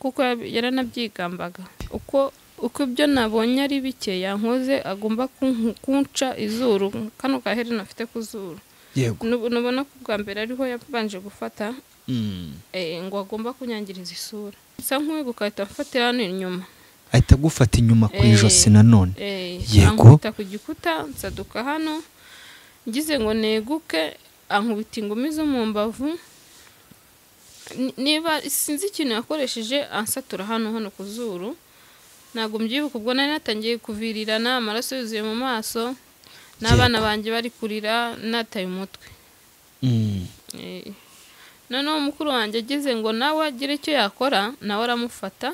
Kuko yaranabyigambaga uko ibyo nabonye ari bike yankoze, agomba kunca izuru, kano kaherena afite ku zuru. Yego. Nubona ko bwa mbere ariho yabanje gufata, ngo agomba kunyangiriza isura. Nsa nk'uweguka ahita amfatira hano inyuma. Ahita agufata inyuma ku ijosi nanone. Yego. Ankubita ku gikuta, nsaduka hano, ngize ngo neguke, ankubita ingumi zo mu mbavu. Niba sinzi ikintu yakoresheje, ansatura hano ku zuru. Ntabwo mbyibuka, ubwo nari natangiye kuvirirana, amaraso yuzuye mu maso, n'abana banjye bari kurira, nataye umutwe. Noneho mukuru wanjye ageze ngo nawe agire icyo yakora, nawe aramufata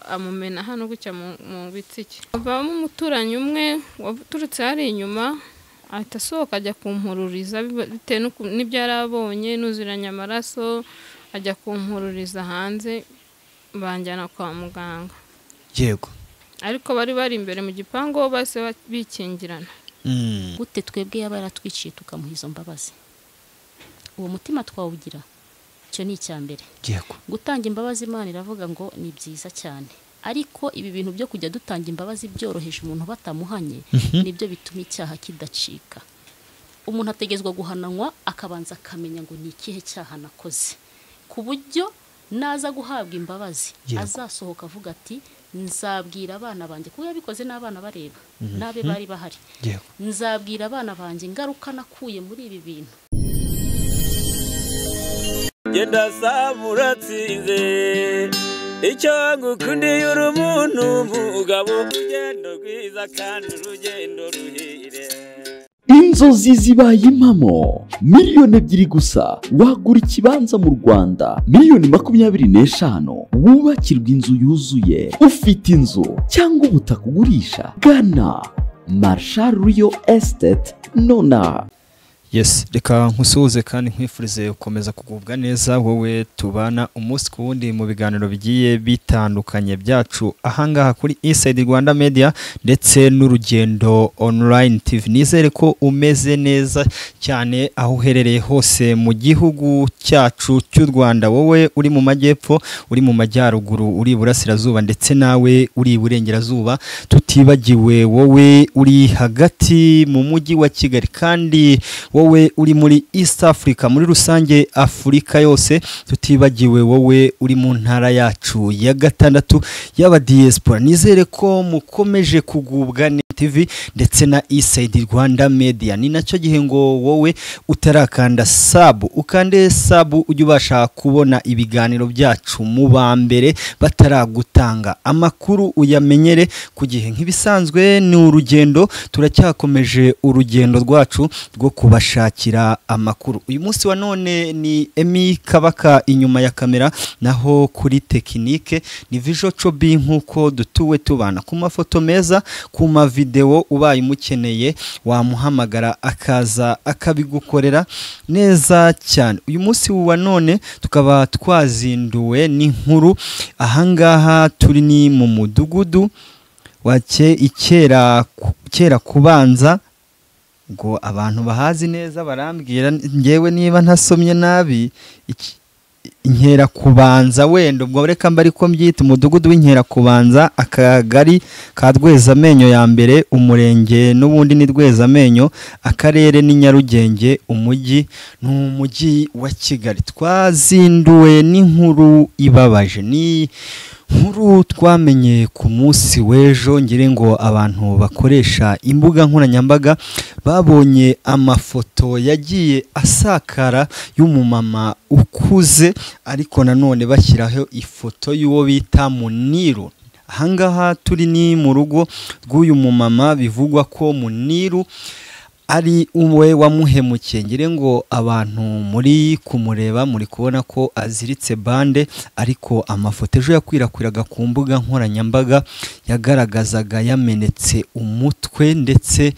amumena hano gutya mu bitsike. Havamo umuturanyi umwe waturutse hari inyuma, ahita asohoka ajya kumpururiza bitewe n'ibyo yari abonye, nuzuranye amaraso, ajya kumpururiza hanze, banjyana kwa muganga. Yego. Ariko bari imbere mu gipangu bahise bikingirana. Gute twebwe yaba yaratwiciye tukamuha izo mbabazi? Uwo mutima twawugira, icyo ni icya mbere. Yego. Gutanga imbabazi Imana iravuga ngo ni byiza cyane, ariko ibi bintu byo kujya dutanga imbabazi byoroheje umuntu batamuhanye, nibyo bituma icyaha kidacika. Umuntu ategezwa guhananwa akabanza akamenya ngo ni ikihe cyaha nakoze, ku buryo naza guhabwa imbabazi azasohoka avuga ati nzabwira abana banjye, kuko yabikoze n'abana bareba, n'abe bari bahari. Nzabwira abana banjye ingaruka nakuye muri ibi bintu. Genda samuratsinze icyo ngukundiye uri umuntu mugabo, urugendo rwiza kandi urugendo ruhire. Inzozi zibaye impamo, 2 miliyoni gusa wagura ikibanza mu Rwanda, 25 miliyoni wubakirwa inzu yuzuye. Ufite inzu cyangwa ubutaka ugurisha, gana Marshal Real Estate nona. Yes, reka nkusuhuze kandi nkwifurize gukomeza kugubwa neza, wowe tubana umunsi ku wundi mu biganiro bigiye bitandukanye byacu ahangaha kuri Inside Rwanda Media ndetse n'Urugendo Online TV. Nizere ko umeze neza cyane aho uherereye hose mu gihugu cyacu cy'u Rwanda, wowe uri mu majyepfo, uri mu majyaruguru, uri iburasirazuba ndetse nawe uri iburengerazuba, tutibagiwe wowe uri hagati mu mujyi wa Kigali, kandi wowe uri muri East Africa, muri rusange Afurika yose, tutibagiwe wowe uri mu ntara yacu ya gatandatu y'aba diaspora. Nizere ko mukomeje kugubwa neza TV ndetse na Inside Rwanda Media. Ni nacyo gihe ngo wowe utarakanda sub ukande sub, ujye ubasha kubona ibiganiro byacu mu ba mbere bataragutanga amakuru, uyamenyere ku gihe. Nk'ibisanzwe ni urugendo, turacyakomeje urugendo rwacu rwo kubashakira amakuru. Uyu munsi wa none ni Emi Kabaka inyuma ya kamera, naho kuri tekinike ni Vijo Chobi, nk'uko dutuwe tubana ku mafoto meza, ku mavideo. Ubaye umukeneye wamuhamagara akaza akabigukorera neza cyane. Uyu munsi wa none tukaba twazinduwe n'inkuru. Ahangaha turi ni mu mudugudu wa Ikera kera kubanza, ngo abantu bahazi neza barambwira ngewe niba ntasomye nabi, Inkera kubanza, wenda ubwo reka mba ariko mbyita umudugudu w'Inkera kubanza, akagari ka Rwezamenyo ya mbere, umurenge n'ubundi ni Rwezamenyo, akarere ni Nyarugenge, umujyi ni umujyi wa Kigali. Twazinduwe n'inkuru ibabaje, ni nkuru twamenye ku munsi w'ejo. Ngire ngo abantu bakoresha imbuga nkoranyambaga babonye amafoto yagiye asakara y'umumama ukuze, ariko nanone bashyiraho ifoto y'uwo bita Muniru. Ahangaha turi ni mu rugo rw'uyu mumama bivugwa ko Muniru ari we wamuhemukiye. Ngire ngo abantu muri kumureba, muri kubona ko aziritse bande, ariko amafoto ejo yakwirakwiraga ku mbuga nkoranyambaga yagaragazaga yamenetse umutwe ndetse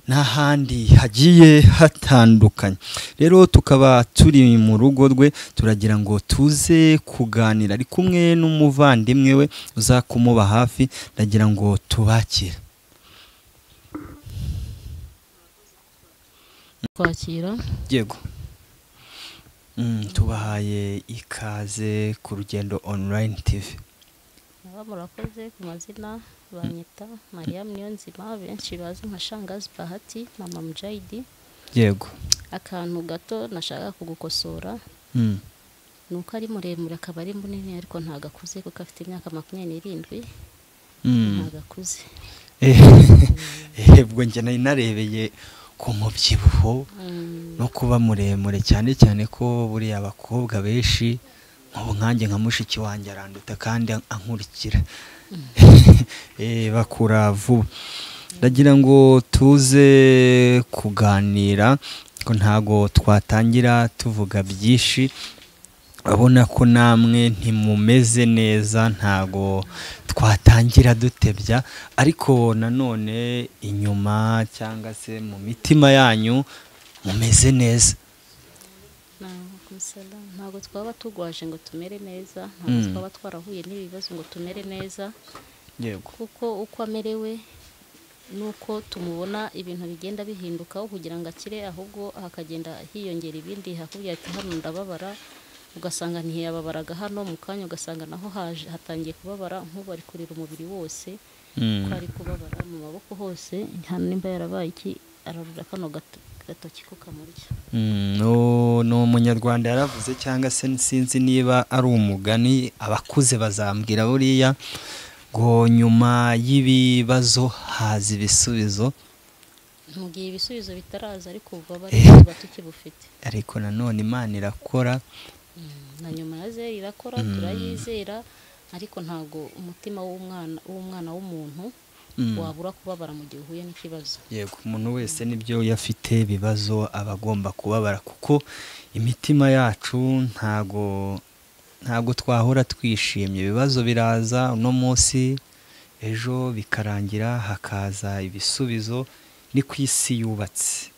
n'ahandi hagiye hatandukanye. Rero tukaba turi mu rugo rwe, turagira ngo tuze kuganira, ari kumwe n'umuvandimwe we uza kumuba hafi. Ndagira ngo tubakire. Kwakira. Yego. Tubahaye ikaze ku Rugendo Online TV. Naba murakoze. Ku mazina banyita Mariam Niyonzima, benshi bazi nka Shangazi Bahati, mama Mujahidi. Yego. Akantu gato nashaka kugukosora nuko ari muremure akaba ari munini, ariko ntago akuze kuko afite imyaka 27. Ntago akuze. Ubwo njye nari narebeye ku mubyibuho no kuba muremure, cyane cyane ko buriya abakobwa benshi nk'ubu nkanjye nka mushiki wanjye aranduta kandi ankurikira, bakura vuba. Ndagira ngo tuze kuganira ko ntago twatangira tuvuga byinshi, abona ko namwe ntimumeze neza, ntago twatangira dutebya, ariko nanone inyuma cyangwa se mu mitima yanyu mumeze neza. Ntago twaba tugwaje ngo tumere neza, ntago twaba twarahuye n'ibibazo ngo tumere neza. Yego. Kuko uko amerewe nuko tumubona ibintu bigenda bihinduka kugira ngo akire, ahubwo hakagenda hiyongera ibindi. Hakubwira ati hano ndababara, ugasanga ntiyababaraga hano, mu kanya ugasanga naho hatangiye kubabara, nk'ubu ari kurira umubiri wose, ko ari kubabara mu maboko hose, hano nimba yarabaye iki ararura kano gatoki ko kamurya. No umunyarwanda yaravuze, cyangwa se sinzi niba ari umugani, abakuze bazambwira buriya ngo nyuma y'ibibazo haza ibisubizo. Mu gihe ibisubizo bitaraza ariko ububabare tukibufite, ariko nanone Imana irakora. Na nyuma ya zeri irakora, turayizera, ariko ntago umutima w'umwana w'umuntu wabura kubabara mu gihe uhuye n'ikibazo. Yego, umuntu wese nibyo yafite ibibazo aba agomba kubabara, kuko imitima yacu ntago twahora twishimye. Ibibazo biraza uno munsi, ejo bikarangira hakaza ibisubizo. Ni ku isi yubatse.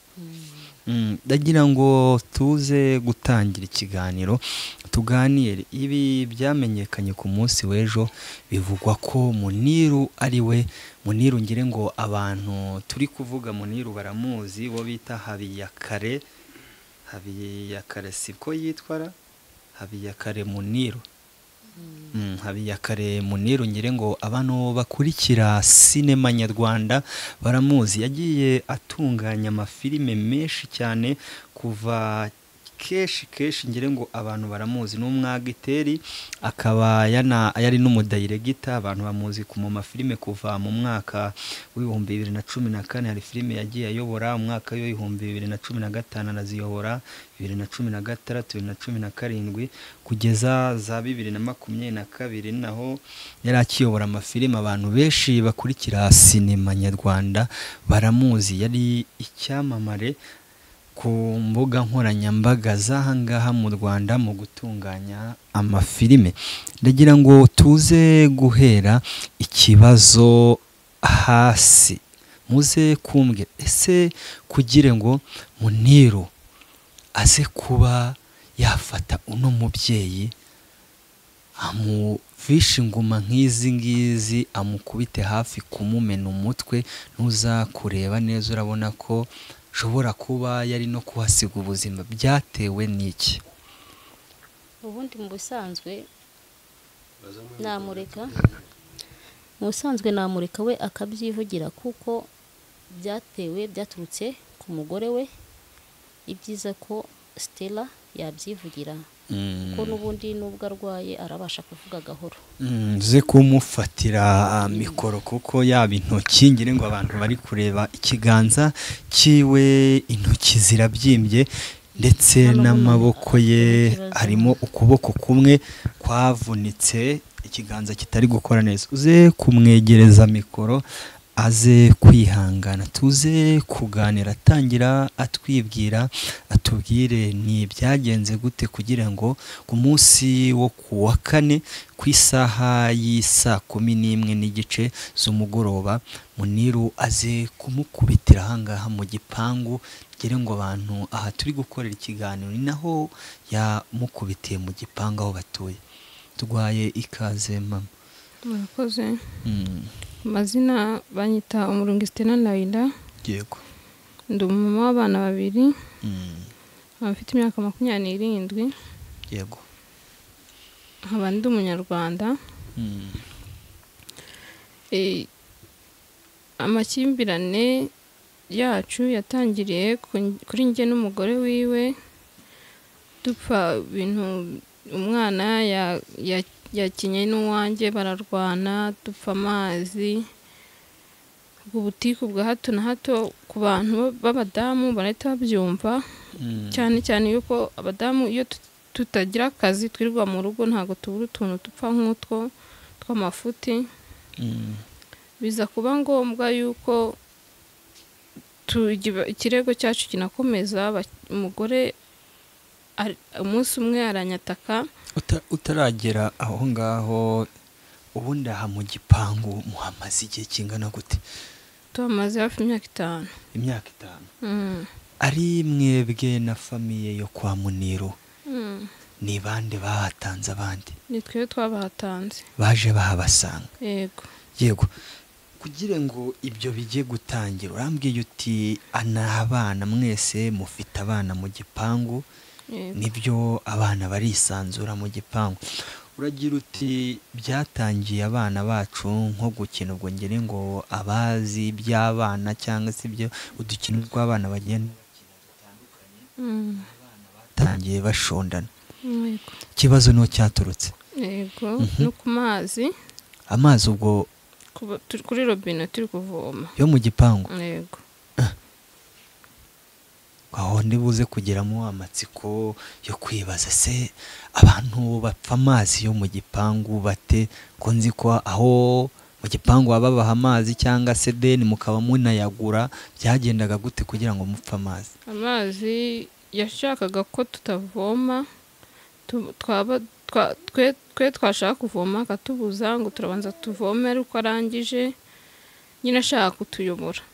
Ndagira ngo tuze gutangira ikiganiro tuganire. Ibi byamenyekanye ku munsi w'ejo, bivugwa ko Muniru ari we. Muniru ngire ngo abantu turi kuvuga Muniru baramuzi, bo bita Habiyakare. Habiyakare siko yitwara, Habiyakare Muniru. Habiyakare Muniru ngire ngo abantu bakurikira sinema nyarwanda baramuzi. Yagiye atunganya amafilime menshi cyane kuva keshi ngire ngo abantu baramuzi. Ni umwagiteri, akaba yari n'umudayiregita. Abantu bamuzi ku mafilime kuva mu mwaka w'2014. Hari filime yagiye ayobora umwaka w'2015, anaziyobora 2016, 2017 kugeza za 2022, naho yari akiyobora amafilime. Abantu benshi bakurikira sinema nyarwanda baramuzi. Yari icyamamare ku mbuga nkoranyambaga z'ahangaha mu Rwanda mu gutunganya amafilime. Ndagira ngo tuze guhera ikibazo hasi, muze kumbwira ese kugira ngo Muniru aze kuba yafata uno mubyeyi amuvisha inguma nk'izi ngizi, amukubite hafi kumumena umutwe, ntuza kureba neza urabona ko shobora kuba yari no kuhasiga ubuzima, byatewe n'iki? Ubundi mu busanzwe namureka, mu busanzwe namureka we akabyivugira, kuko byatewe byaturutse ku mugore we. Ibyiza ko Stella yabyivugira, kuko n'ubundi nubwo arwaye arabasha kuvuga gahoro. Nze kumufatira mikoro kuko yaba intoki ngire ngo abantu bari kureba ikiganza kiwe, intoki zirabyimbye ndetse n'amaboko ye harimo ukuboko kumwe kwavunitse, ikiganza kitari gukora neza. Uze kumwegereza mikoro aze kwihangana, tuze kuganira. Atangira atwibwira, atubwire ni byagenze gute kugira ngo ku munsi wo kuwa kane ku isaha y'isa 11:30 z'umugoroba Muniru aze kumukubitira ahangaha mu gipangu. Ngire ngo abantu aha turi gukorera ikiganiro ni naho yamukubitiye mu gipangu aho batuye. Tugwaye ikaze mama. Murakoze. Amazina banyita Umurungi Stella Laila. Yego. Ndi umumama w'abana babiri. Mfite imyaka 27. Yego. Nkaba ndi umunyarwanda. Amakimbirane yacu yatangiriye kuri njye n'umugore wiwe, dupfa ibintu, umwana yakinye n'uwanjye bararwana, dupfa amazi, ubutiku bwa hato na hato ku bantu b'abadamu barahita babyumva, cyane cyane yuko abadamu iyo tutagira akazi twirirwa mu rugo ntabwo tubura utuntu dupfa nk'utwo tw'amafuti. Biza kuba ngombwa yuko ikirego cyacu kinakomeza. Umugore umunsi umwe aranyataka. Utaragera aho ngaho, ubundi aha mu gipangu muhamaze igihe kingana gute? Tuhamaze hafi imyaka 5. Imyaka 5. Ari mwebwe na famiye yo kwa Muniru, ni bande bahatanze abandi? Ni twe twabahatanze. Baje bahabasanga? Yego. Yego. Kugira ngo ibyo bijye gutangira, urambwiye uti ana abana mwese mufite abana mu gipangu, nibyo abana barisanzura mu gipangu. Uragira uti byatangiye abana bacu nko gukina, ubwo ngere ngo abazi iby'abana cyangwa se ibyo udukino tw'abana bagenda bakina dutandukanye, abana batangiye bashondana. Ikibazo niho cyaturutse. Yego, no ku mazi. Amazi ubwo kuri robine turi kuvoma yo mu gipangu. Yego. Aho ndibuze kugeramo amatsiko yo kwibaza se abantu bapfa amazi yo mu gipangu bate, ko nzi ko aho mu gipangu babaha amazi cyangwa se deni mukaba munayagura, byagendaga gute kugira ngo mupfe amazi? Amazi yashakaga ko tutavoma, twe twashaka kuvoma akatubuza ngo turabanza tuvome, ariko arangije nyine ashaka kutuyobora.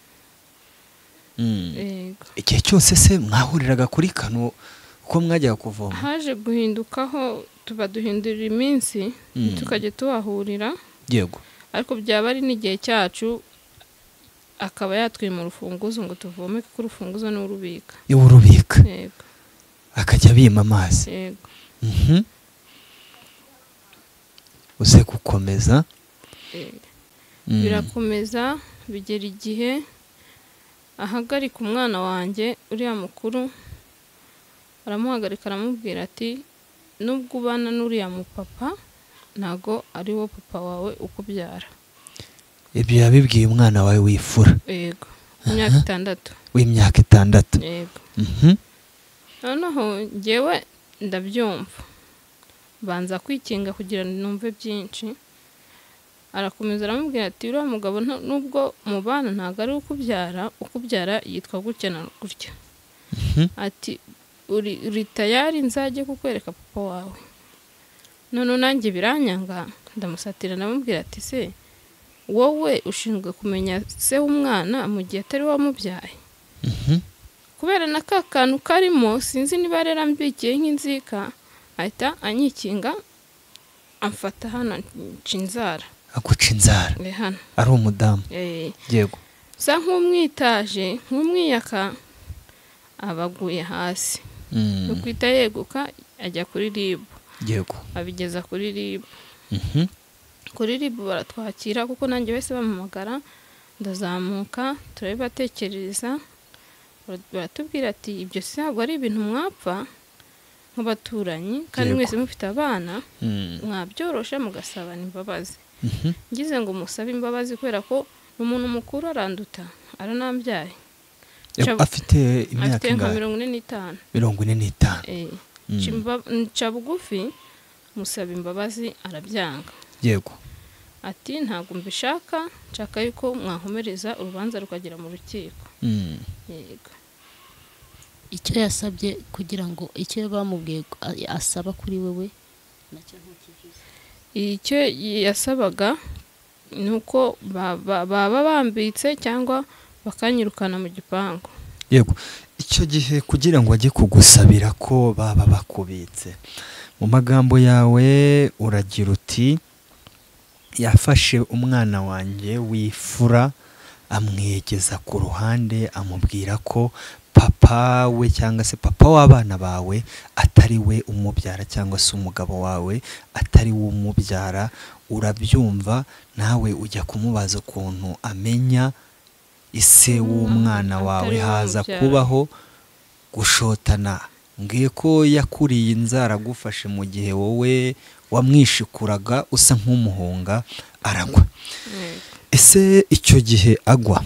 Igihe cyose se mwahuriraga kuri kano uko mwajyaga kuvoma? Haje guhindukaho, tuba duhindurira iminsi tukajya tuhahurira. Yego. Ariko byaba ari n'igihe cyacu akaba yatwima urufunguzo ngo tuvome, kuko urufunguzo ni urubika. Urubika. Yego. Akajya bima amazi. Yego. Uze gukomeza. Birakomeza bigera igihe ahagarika umwana wanjye uriya mukuru, aramuhagarika aramubwira ati nubwo ubana n'uriya mupapa ntago ari wo papa wawe ukubyara. Ibyo yabibwiye umwana wawe wifura? Yego, imyaka 6. W'imyaka 6. Yego. Noneho njyewe ndabyumva, banza kwikinga kugira ngo numve byinshi. Arakomeza aramubwira ati uriya mugabo nubwo mubana ntabwo ari ukubyara, ukubyara yitwa gutya na gutya. Ati uri tayari nzajye kukwereka papa wawe. None nanjye biranyanga, ndamusatira ndamubwira ati se wowe ushinzwe kumenya se w'umwana mu gihe atari wamubyaye? Kubera na ka kantu karimo sinzi niba yarambikiye nk'inzika, ahita anyikinga amfata hano nca inzara. Aguca inzara? Hano. Ari umudamu? Yego. Sa nk'umwitaje nk'umwiyaka abaguye hasi. Nukwita yeguka ajya kuri RIB. Yego. Abigeza kuri RIB. Kuri RIB baratwakira, kuko nanjye wese bampamagara, ndazamuka turabibatekereza, baratubwira ati ibyo si ntabwo ari ibintu mwapfa nk'abaturanyi, kandi mwese mufite abana, mwabyorosha mugasabana imbabazi. Ngize ngo musabe imbabazi kubera ko umuntu mukuru aranduta, aranambyaye. Afite imyaka ingahe? 45. 45. Nca bugufi musaba imbabazi arabyanga. Yego. Ati ntabwo mbishaka, nshaka yuko mwankomereza urubanza rukagera mu rukiko. Yego. Icyo yasabye kugira ngo icyo bamubwiye asaba kuri wewe nacyo ntukivuze. Icyo yasabaga nuko baba bambitse cyangwa bakanyirukana mu gipangu. Yego. Icyo gihe kugira ngo ajye kugusabira ko baba bakubitse, mu magambo yawe uragira uti yafashe umwana wanjye wifura amwegeza ku ruhande, amubwira ko papa we cyangwa se papa w'abana bawe atari we umubyara, cyangwa se umugabo wawe atari we umubyara. Urabyumva nawe ujya kumubaza ukuntu amenya ise w'umwana wawe, haza kubaho gushotana. Mbwiye ko yakuriye inzara agufashe mu gihe wowe wamwishikuraga usa nk'umuhunga, aragwa. Ese icyo gihe agwa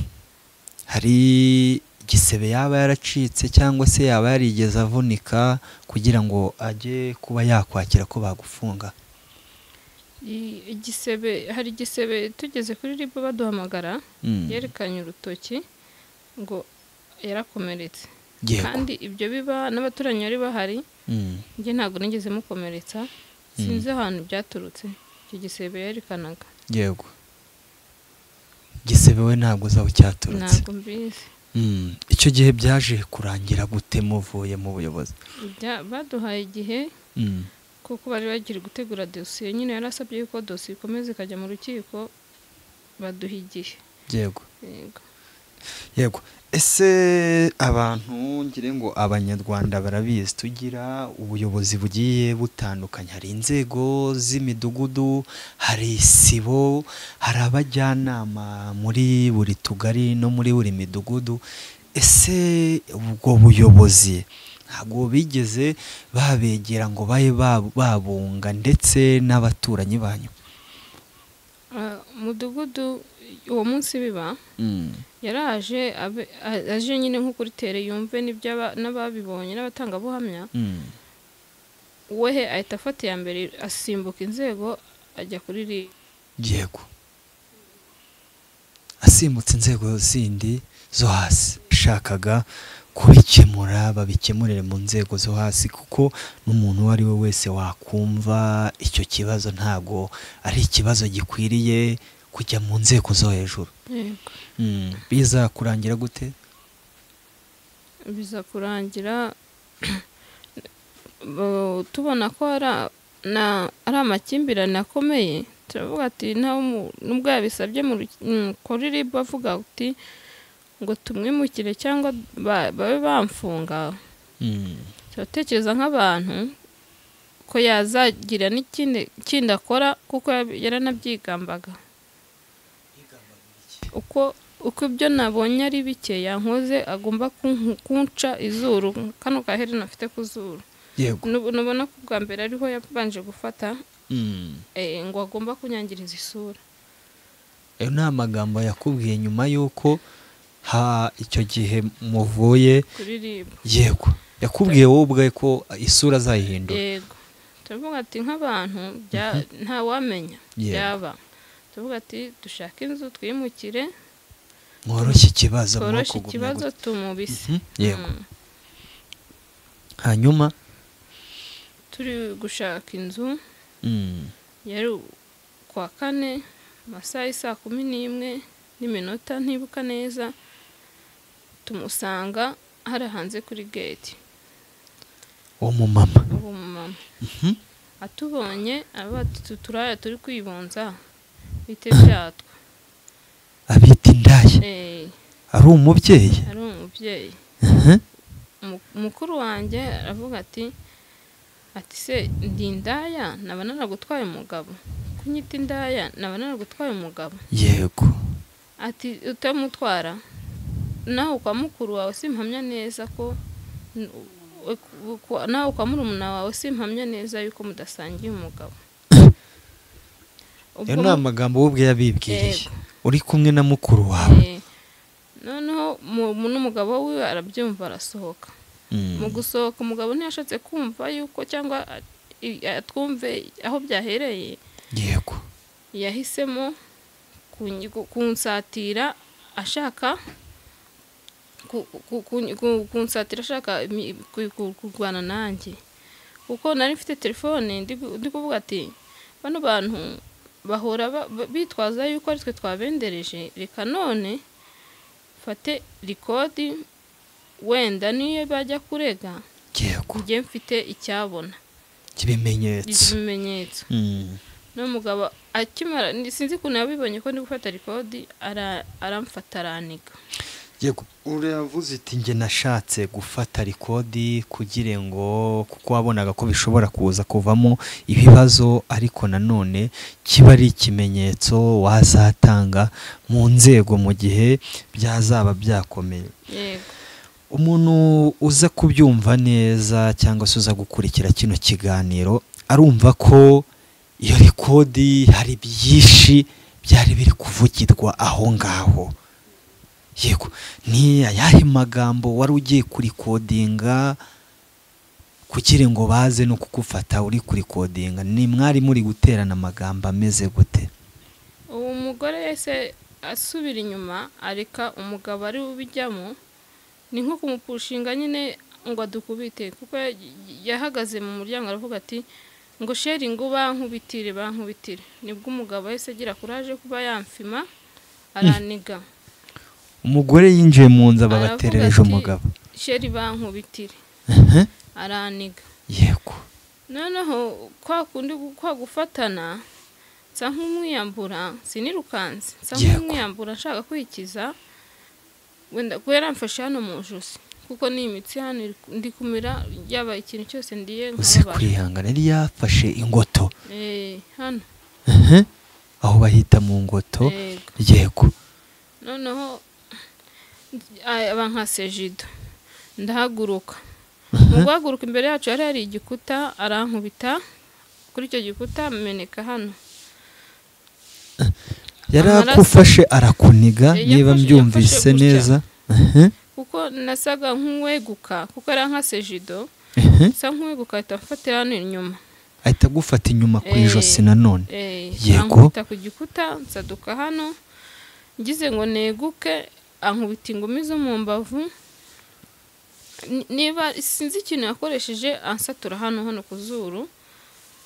hari igisebe yaba yaracitse cyangwa se yaba yarigeze avunika kugira ngo ajye kuba yakwakira ko bagufunga? Igisebe, hari igisebe tugeze kuri RIB baduhamagara, yerekanye urutoki ngo yarakomeretse. Kandi ibyo biba n'abaturanyi bari bahari, njye ntabwo nigeze mukomeretsa, sinzi ahantu byaturutse icyo gisebe yerekanaga. Yego, igisebe we ntabwo uzi aho cyaturutse. Ntabwo mbizi. Icyo gihe byaje kurangira gute muvuye mu buyobozi? Baduhaye igihe kuko bari bagiye gutegura dosiye, nyine yarasabye yuko dosiye ikomeza ikajya mu rukiko, baduha igihe. Yego. Yego. Ese abantu ngire ngo abanyarwanda barabizi, tugira ubuyobozi bugiye butandukanye, hari inzego z'imidugudu, hari isibo, hari abajyanama muri buri tugari no muri buri midugudu. Ese ubwo buyobozi ntabwo bigeze babegera ngo babe babunga ndetse n'abaturanyi banyu? Mudugudu uwo munsi biba yaraje aje nyine nko kuri tere yumve n'ababibonye n'abatangabuhamya, wehe ahita afata iya mbere asimbuka inzego ajya kuri RIB. Yego, asimbutse inzego zindi zo hasi, ashakaga kubikemura babikemurire mu nzego zo hasi, kuko n'umuntu uwo ari we wese wakumva icyo kibazo ntago ari ikibazo gikwiriye kujya mu nzego zo hejuru. Biza kurangira gute? Biza kurangira tubona ko ari amakimbirane akomeye, turavuga ati nubwo yabisabye kuri RIB avuga ati ngo tumwimukire cyangwa babe bamfunga, turatekereza nk'abantu ko yazagira n'ikindi kindi akora, kuko yaranabyigambaga. Uko ibyo nabonye ari bike yankoze, agomba kunca izuru, kano kaherena afite ku zuru. Yego, nubona ko bwa mbere ariho yabanje gufata, ngo agomba kunyangiriza isura. Ayo ni amagambo yakubwiye nyuma y'uko icyo gihe muvuye kuri RIB? Yego, yakubwiye wowe ubwawe ko isura azayihindura. Yego, turavuga ati nk'abantu ntawamenya byaba, tuvuga ati dushake inzu twimukire, mworoshye ikibazo, tworoshye ikibazo tumubise. Yego. Hanyuma turi gushaka inzu, yari kwa kane amasaha ya 11:11 ntibuka neza, tumusanga hari hanze kuri gate. Uwo mumama atubonye aba turaya turi kwibonza bite byatwa, abita indaya. Ari umubyeyi? Ari umubyeyi. Mukuru wanjye aravuga ati se ndi indaya naba naragutwaye umugabo, kunyita indaya naba naragutwaye umugabo. Yego. Ati utamutwara nawe kwa mukuru wawe simpamya neza ko nawe kwa murumuna wawe simpamya neza yuko mudasangiye umugabo. Ayo ni amagambo wowe ubwe yabibwiriye uri kumwe na mukuru wawe. Noneho n'umugabo wiwe arabyumva arasohoka. Mu gusohoka umugabo ntiyashatse kumva yuko cyangwa atwumve aho byahereye. Yego, yahisemo kunsatira ashaka kunsatira ashaka kurwana nanjye, kuko nari mfite telefone ndi kuvuga ati bano bantu bahora bitwaza yuko ari twe twabendereje, reka none fate rikodi wenda niyo bajya kurega Yego, njye mfite icyabona ikimenyetso. N'umugabo akimara, sinzi ukuntu yabibonye ko ndi gufata record, aramfata araniga. Yego, uravuze uti njye nashatse gufata record kugira ngo, kuko wabonaga ko bishobora kuza kuvamo ibibazo, ariko nanone kiba ari ikimenyetso wazatanga mu nzego mu gihe byazaba byakomeye. Yego. Umuntu uza kubyumva neza cyangwa se uza gukurikira kino kiganiro arumva ko iyo record hari byinshi byari biri kuvugirwa aho ngaho. Yego, ni ayahe magambo wari ugiye kurikodinga kugira ngo baze no kugufata uri kurikodinga? Ni mwari muri guterana amagambo ameze gute? Uwo mugore yese asubira inyuma areka umugabo ari ubijyamo, ni nko kumupushinga nyine ngo adukubite, kuko yahagaze mu muryango aravuga ati ngo sheri ngo bankubitire bankubitire. Nibwo umugabo yahise agira kuraje kuba yamfima araniga. Umugore yinjiye mu nzu ababaterereje umugabo, sheri bankubitire, araniga. Yego. Noneho kwa kundi kwa gufatana nsa nk'umwiyambura, sinirukanse, nsa nk'umwiyambura nshaka kwikiza, wenda kubera mfashe hano mu ijosi, kuko ni imitsi hano ndi kumira, yaba ikintu cyose ndiye nkababara. Kwihangana, yari yafashe ingoto hano aho bahita mu ngoto. Yego. Noneho aba nka sejido, ndahaguruka. Mu guhaguruka imbere yacu hari hari igikuta, arankubita kuri icyo gikuta meneka hano. Yarakufashe arakuniga, niba mbyumvise neza, kuko nasaga nk'uweguka, kuko ari nka sejido, nsa nk'uweguka ahita amfatira hano inyuma, ahita agufata inyuma ku ijosi nanone. Yego. Ankubita ku gikuta nsaduka hano, ngize ngo neguke ankubita ingumi zo mu mbavu, niba sinzi ikintu yakoresheje ansatura hano hano ku zuru,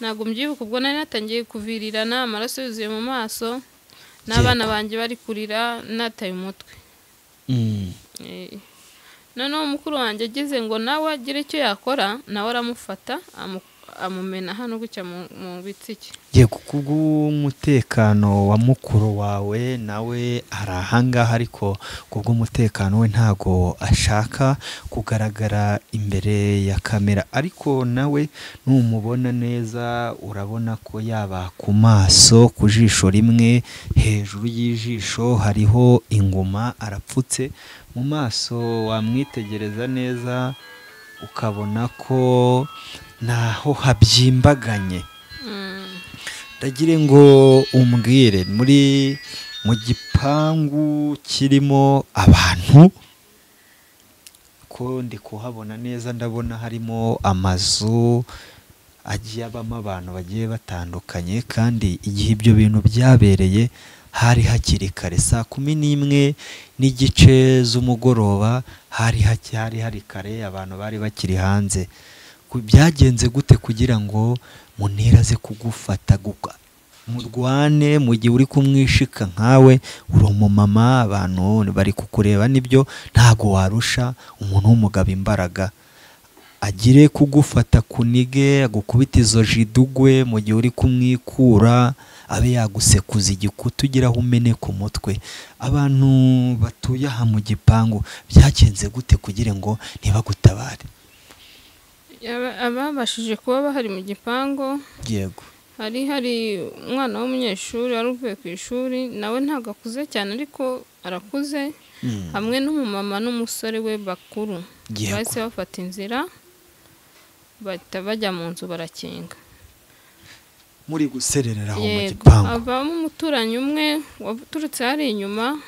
ntabwo mbyibuka. Ubwo nari natangiye kuvirirana, amaraso yuzuye mu maso, n'abana banjye bari kurira, nataye umutwe. Noneho mukuru wanjye ageze ngo nawe agire icyo yakora, nawe aramufata amumena hano gutya mu bitsike. Yego, kubw'umutekano wa mukuru wawe nawe ari ahangaha, ariko kubw'umutekano we ntago ashaka kugaragara imbere ya kamera, ariko nawe numubona neza urabona ko yaba ku maso, ku jisho rimwe, hejuru y'ijisho hariho inguma, arapfutse mu maso, wamwitegereza neza ukabona ko naho habyimbaganye. Ndagire ngo umbwire, muri mu gipangu kirimo abantu, ko ndi kuhabona neza, ndabona harimo amazu agiye abamo abantu bagiye batandukanye, kandi igihe ibyo bintu byabereye hari hakiri kare, saa 11:30 z'umugoroba, hari hari kare, abantu bari bakiri hanze. Byagenze gute kugira ngo Munira aze kugufata murwane mu gihe uri kumwishika nkawe uri umumama, abantu bari kukureba, nibyo ntago warusha umuntu w'umugabo imbaraga, agire kugufata kunige, agukubita izo jidugwe mu gihe uri kumwikura, abe yagusekuza igikuta ugira aho umene ku mutwe. Abantu batuye aha mu gipangu byagenze gute kugira ngo ntibagutabare? Ababashije kuba bahari mu gipangu, yego, hari umwana w'umunyeshuri wari uvuye ku ishuri, nawe ntabwo akuze cyane ariko arakuze, hamwe n'umumama n'umusore we bakuru. Bahise bafata inzira bahita bajya mu nzu barakinga. Muri gusererera aho mu gipangu, avamo umuturanyi umwe waturutse hari inyuma,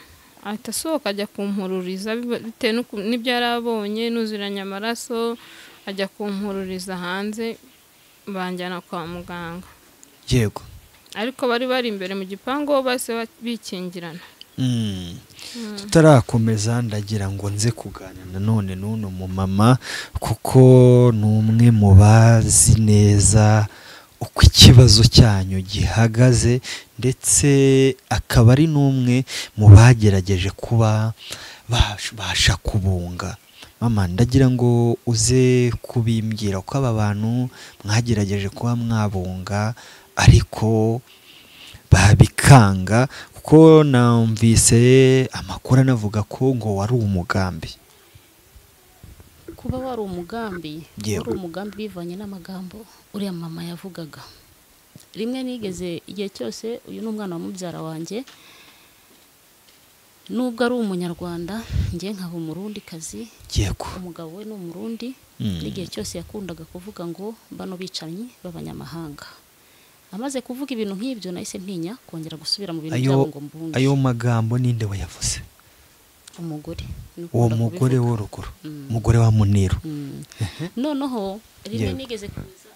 ahita asohoka ajya kumpururiza bitewe n'ibyo yari abonye, nuzuranye amaraso, ajya kumpururiza hanze, banjyana kwa muganga. Yego. Ariko bari imbere mu gipangu bahise bikingirana. Tutarakomeza ndagira ngo nze kuganira nanone n'uno mumama, kuko ni umwe mu bazi neza uko ikibazo cyanyu gihagaze, ndetse akaba ari n'umwe mu bagerageje kuba basha kubunga. Mama, ndagira ngo uze kubimbwira ko aba bantu mwagerageje kuba mwabunga, ariko babikanga, kuko namvise amakuru anavuga ko ngo wari umugambi. Kuba wari umugambi, wari umugambi bivanye n'amagambo uriya mama yavugaga. Rimwe nigeze igihe cyose, uyu ni umwana wa mubyara wanjye, nubwo ari umunyarwanda njye nkaba umurundi kazi, umugabo we ni umurundi, n'igihe cyose yakundaga kuvuga ngo bano bicanyi b'abanyamahanga. Amaze kuvuga ibintu nk'ibyo nahise ntinya kongera gusubira mu bintu byabo ngo mbunge. Ayo magambo ninde wayavuze? Umugore. Uwo mugore w'uruguru, umugore wa Muniru. Noneho rimwe nigeze kuza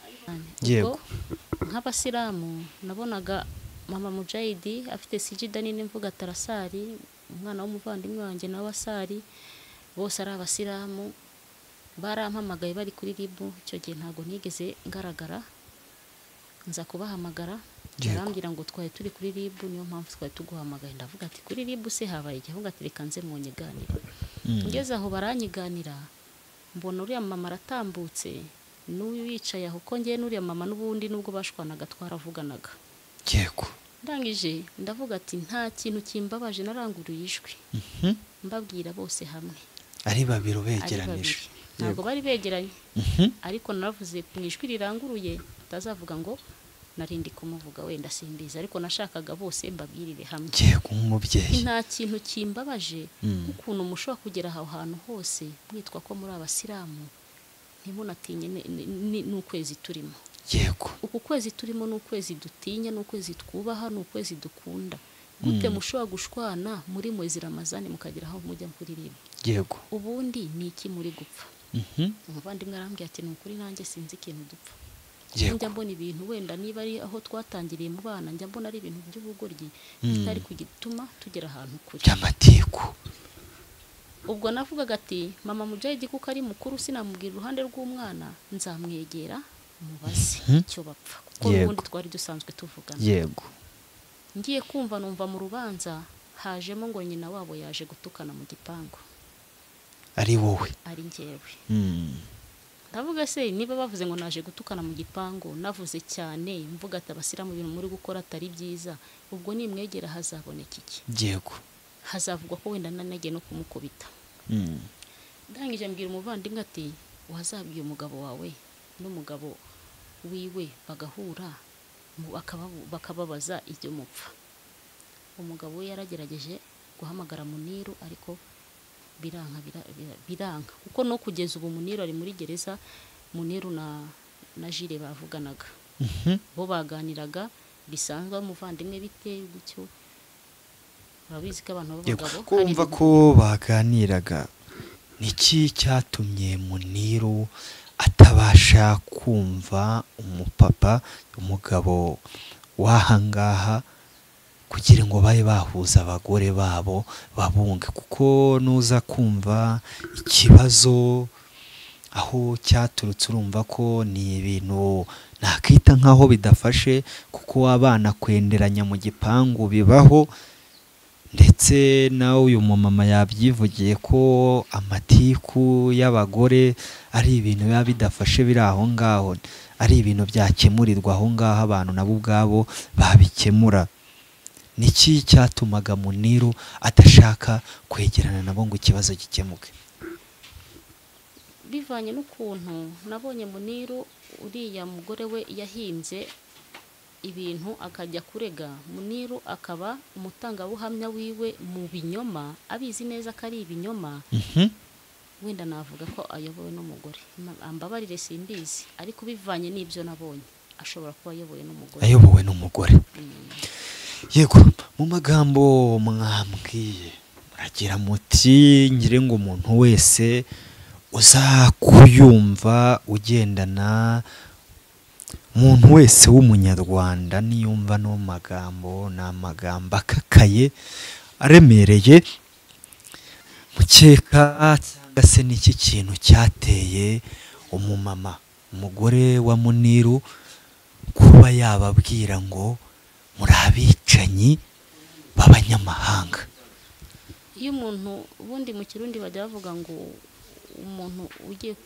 ubwo nk'abasilamu nabonaga mama Mujahidi afite sijida nini mvuga tarasari, umwana w'umuvandimwe wanjye nawe asari, bose ari abasilamu. Barampamagaye bari kuri ribu, icyo gihe ntago nigeze ngaragara, nza kubahamagara barambwira ngo twari turi kuri ribu, niyo mpamvu twari tuguhamagaye. Ndavuga ati kuri ribu se habaye iki? Avuga ati reka nze munyiganire. Ngeze aho baranyiganira, mbona uriya mama aratambutse n'uyu yicaye aho, ko ngiye n'uriya mama n'ubundi nubwo bashwanaga twaravuganaga. Yego. Ndangije ndavuga ati nta kintu kimbabaje, naranguruye ijwi mbabwira bose hamwe, ari babiri begeranije, ntabwo bari begeranye, ariko naravuze mu ijwi riranguruye, utazavuga ngo narindi kumuvuga wenda simbizi, ariko nashakaga bose mbabwirire hamwe. Yego, nk'umubyeyi nta kintu kimbabaje ukuntu mushobora kugera aho hantu hose mwitwa ko muri abasilamu ntimunatinye n'ukwezi turimo. Yego. Uku kwezi turimo ni ukwezi dutinya, ni ukwezi twubaha, ni ukwezi dukunda. Gute mushobora gushwana muri mwezi Ramazani mukagera aho mujya kuririmba? Yego. Ubundi ni iki muri gupfa? Umuvandimwe arambwira ati ni ukuri nanjye sinzi ikintu dupfa. Njya mbona ibintu wenda niba ari aho twatangiriye mu bana, njya mbona ari ibintu by'ubugoryi bitari kugituma tugera ahantu kure by'amatiku. Ubwo navugaga ati mama Mujahidi kuko ari mukuru sinamubwira uruhande rw'umwana, nzamwegera mubaze icyo bapfa, kuko ubundi twari dusanzwe tuvugana. Yego. Ngiye kumva numva mu rubanza hajemo ngo nyina wabo yaje gutukana mu gipangu. Ari wowe? Ari njyewe. Ndavuga se niba bavuze ngo naje gutukana mu gipangu, navuze cyane mvuga ati abasilamu ibintu muri gukora atari byiza, ubwo nimwegera hazaboneka iki? Yego. Hazavugwa ko wenda nanege no kumukubita. Ndangije mbwira umuvandimwe ati wazabwiye umugabo wawe n'umugabo wiwe bagahura bakababaza ibyo mupfa. Umugabo we yaragerageje guhamagara Muniru ariko biranga, kuko no kugeza ubu Muniru ari muri gereza. Muniru na Jire bavuganaga, bo baganiraga bisanzwe, umuvandimwe bite gutyo, urabizi ko abantu b'abagabo kumva ko baganiraga. Niki cyatumye Muniru atabasha kumva umupapa, umugabo wahangaha, kugira ngo babe bahuza abagore babo babunge? Kuko nuza kumva ikibazo aho cyaturutse, urumva ko ni ibintu nakita nkaho bidafashe, kuko abana kwenderanya mu gipangu bibaho, ndetse nawe uyu mumama yabyivugiye ko amatiku y'abagore ari ibintu biba bidafashe biri aho ngaho, ari ibintu byakemurirwa aho ngaho, abantu nabo ubwabo babikemura. Niki cyatumaga Muniru adashaka kwegerana nabo ngo ikibazo gikemuke? Bivanye n'ukuntu nabonye Muniru uriya mugore we yahimbye ibintu akajya kurega Muniru, akaba umutangabuhamya wiwe mu binyoma, abizi neza ko ari ibinyoma. Wenda navuga ko ayobowe n'umugore, ambabarire simbizi, ariko bivanye n'ibyo nabonye ashobora kuba ayobowe n'umugore. Ayobowe n'umugore. Yego. Mu magambo mwambwiye muragira muti ngire ngo umuntu wese uzakuyumva ugendana, umuntu wese w'umunyarwanda niyumva no magambo, ni amagambo akakaye aremereye, mukeka cyangwa se n'iki kintu cyateye umumama, umugore wa Muniru, kuba yababwira ngo muri abicanyi b'abanyamahanga? Iyo umuntu ubundi mu Kirundi bajya bavuga ngo umuntu ugiye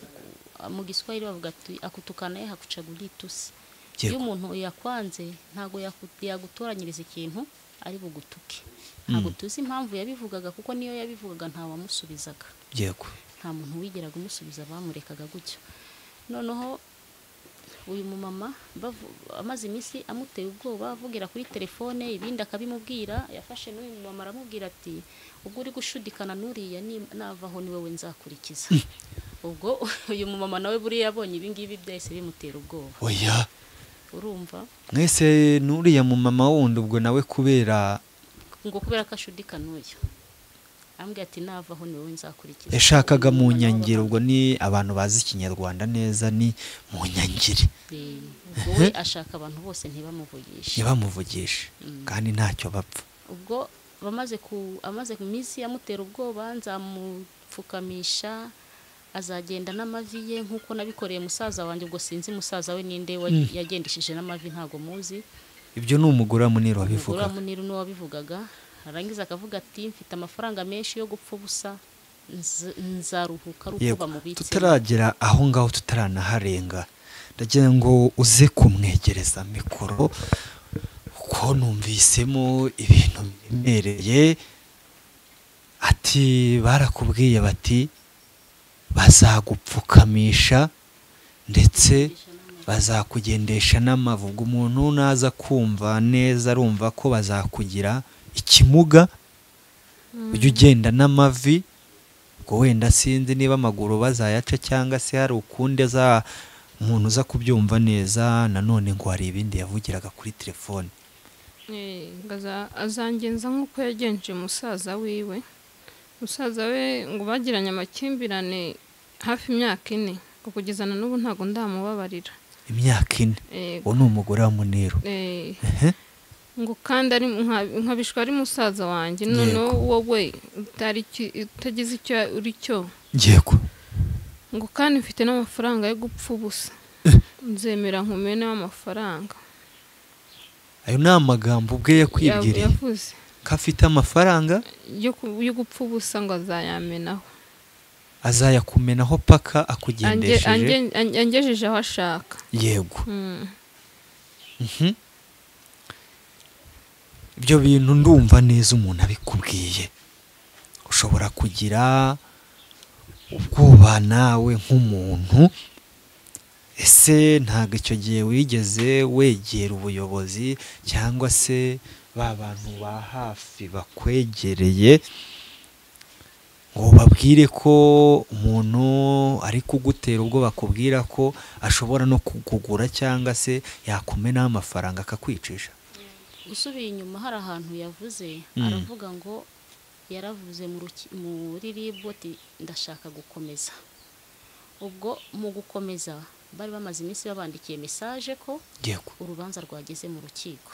mu Giswahili bavuga ati akutukana ye hakucagulia itusi. Iyo umuntu yakwanze ntago yagutoranyiriza ikintu ari bugutuke. Ntago tuzi impamvu yabivugaga kuko niyo yabivugaga nta wamusubizaga. Yego. Nta muntu wigeraga umusubiza, bamurekaga gutyo. Noneho uyu mumama amaze iminsi amuteye ubwoba avugira kuri telefone, ibindi akabimubwira. Yafashe n'uyu mumama aramubwira ati ubwo uri gushudikana n'uriya navaho ni wowe nzakurikiza. Ubwo uyu mumama nawe buriya yabonye ibi ngibi byahise bimutera ubwoba. Oya, urumva mwese n'uriya mumama wundi ubwo nawe kubera ngo kubera ko ashudikana uyu ambwira ati navaho ni wowe nzakurikiza. Yashakaga mu nyangire, ubwo ni abantu bazi ikinyarwanda neza ni mu nyangire. Ubwo we ashaka abantu bose ntibamuvugishe, kandi ntacyo bapfa. Ubwo bamaze amaze iminsi amutera ubwoba, nzamupfukamisha azagenda n'amavi ye nkuko nabikoreye musaza wanjye. Ubwo sinzi musaza we ninde yagendeshije n'amavi, ntago muzi. Ibyo ni umugore wa Muniru wabivugaga. Umugore wa Muniru niwe wabivugaga. Arangiza akavuga ati mfite amafaranga menshi yo gupfa ubusa, nzaruhuka ari uko bamubitse. Tutaragera aho ngaho, tutaranaharenga, ndagira ngo uze kumwegereza mikoro kuko numvisemo ibintu biremereye. Ati barakubwiye bati bazagupfukamisha ndetse bazakugendesha n'amavugo. Umuntu naza kumva neza arumva ko bazakugira ikimuga, ujya ugenda n'amavi. Ubwo wenda sinzi niba amaguru bazayaca cyangwa se hari ukundi aza umuntu uza kubyumva neza. Nanone ngo hari ibindi yavugiraga kuri telefone. Azangenza nk'uko yagenje musaza wiwe. Musaza we ngo bagiranye amakimbirane hafi imyaka 4, ngo kugeza na n'ubu ntago ndamubabarira. Imyaka 4? Uwo ni umugore wa Muniru. Ngo kandi ari nkabishwa ari musaza wanjye, noneho wowe utagize icyo uri cyo. Yego. Ngo kandi mfite n'amafaranga yo gupfa ubusa, nzemera nkumene amafaranga. Ayo ni amagambo ubwe yakwibwiriye, yavuze ko afite amafaranga yo gupfa ubusa ngo azayamenaho, azayakumenaho paka akugendesheje, angejeje aho ashaka. Yego. Ibyo bintu ndumva neza umuntu abikubwiye ushobora kugira ubwoba nawe nk'umuntu. Ese ntabwo icyo gihe wigeze wegera ubuyobozi cyangwa se ba bantu ba hafi bakwegereye ngo babwire ko umuntu ari kugutera ubwo bakubwira ko ashobora no kukugura cyangwa se yakumenaho amafaranga akakwicisha? Usubiye inyuma hari ahantu yavuze, aravuga ngo yaravuze muri RIB ati ndashaka gukomeza. Ubwo mu gukomeza bari bamaze iminsi babandikiye message ko urubanza rwageze mu rukiko.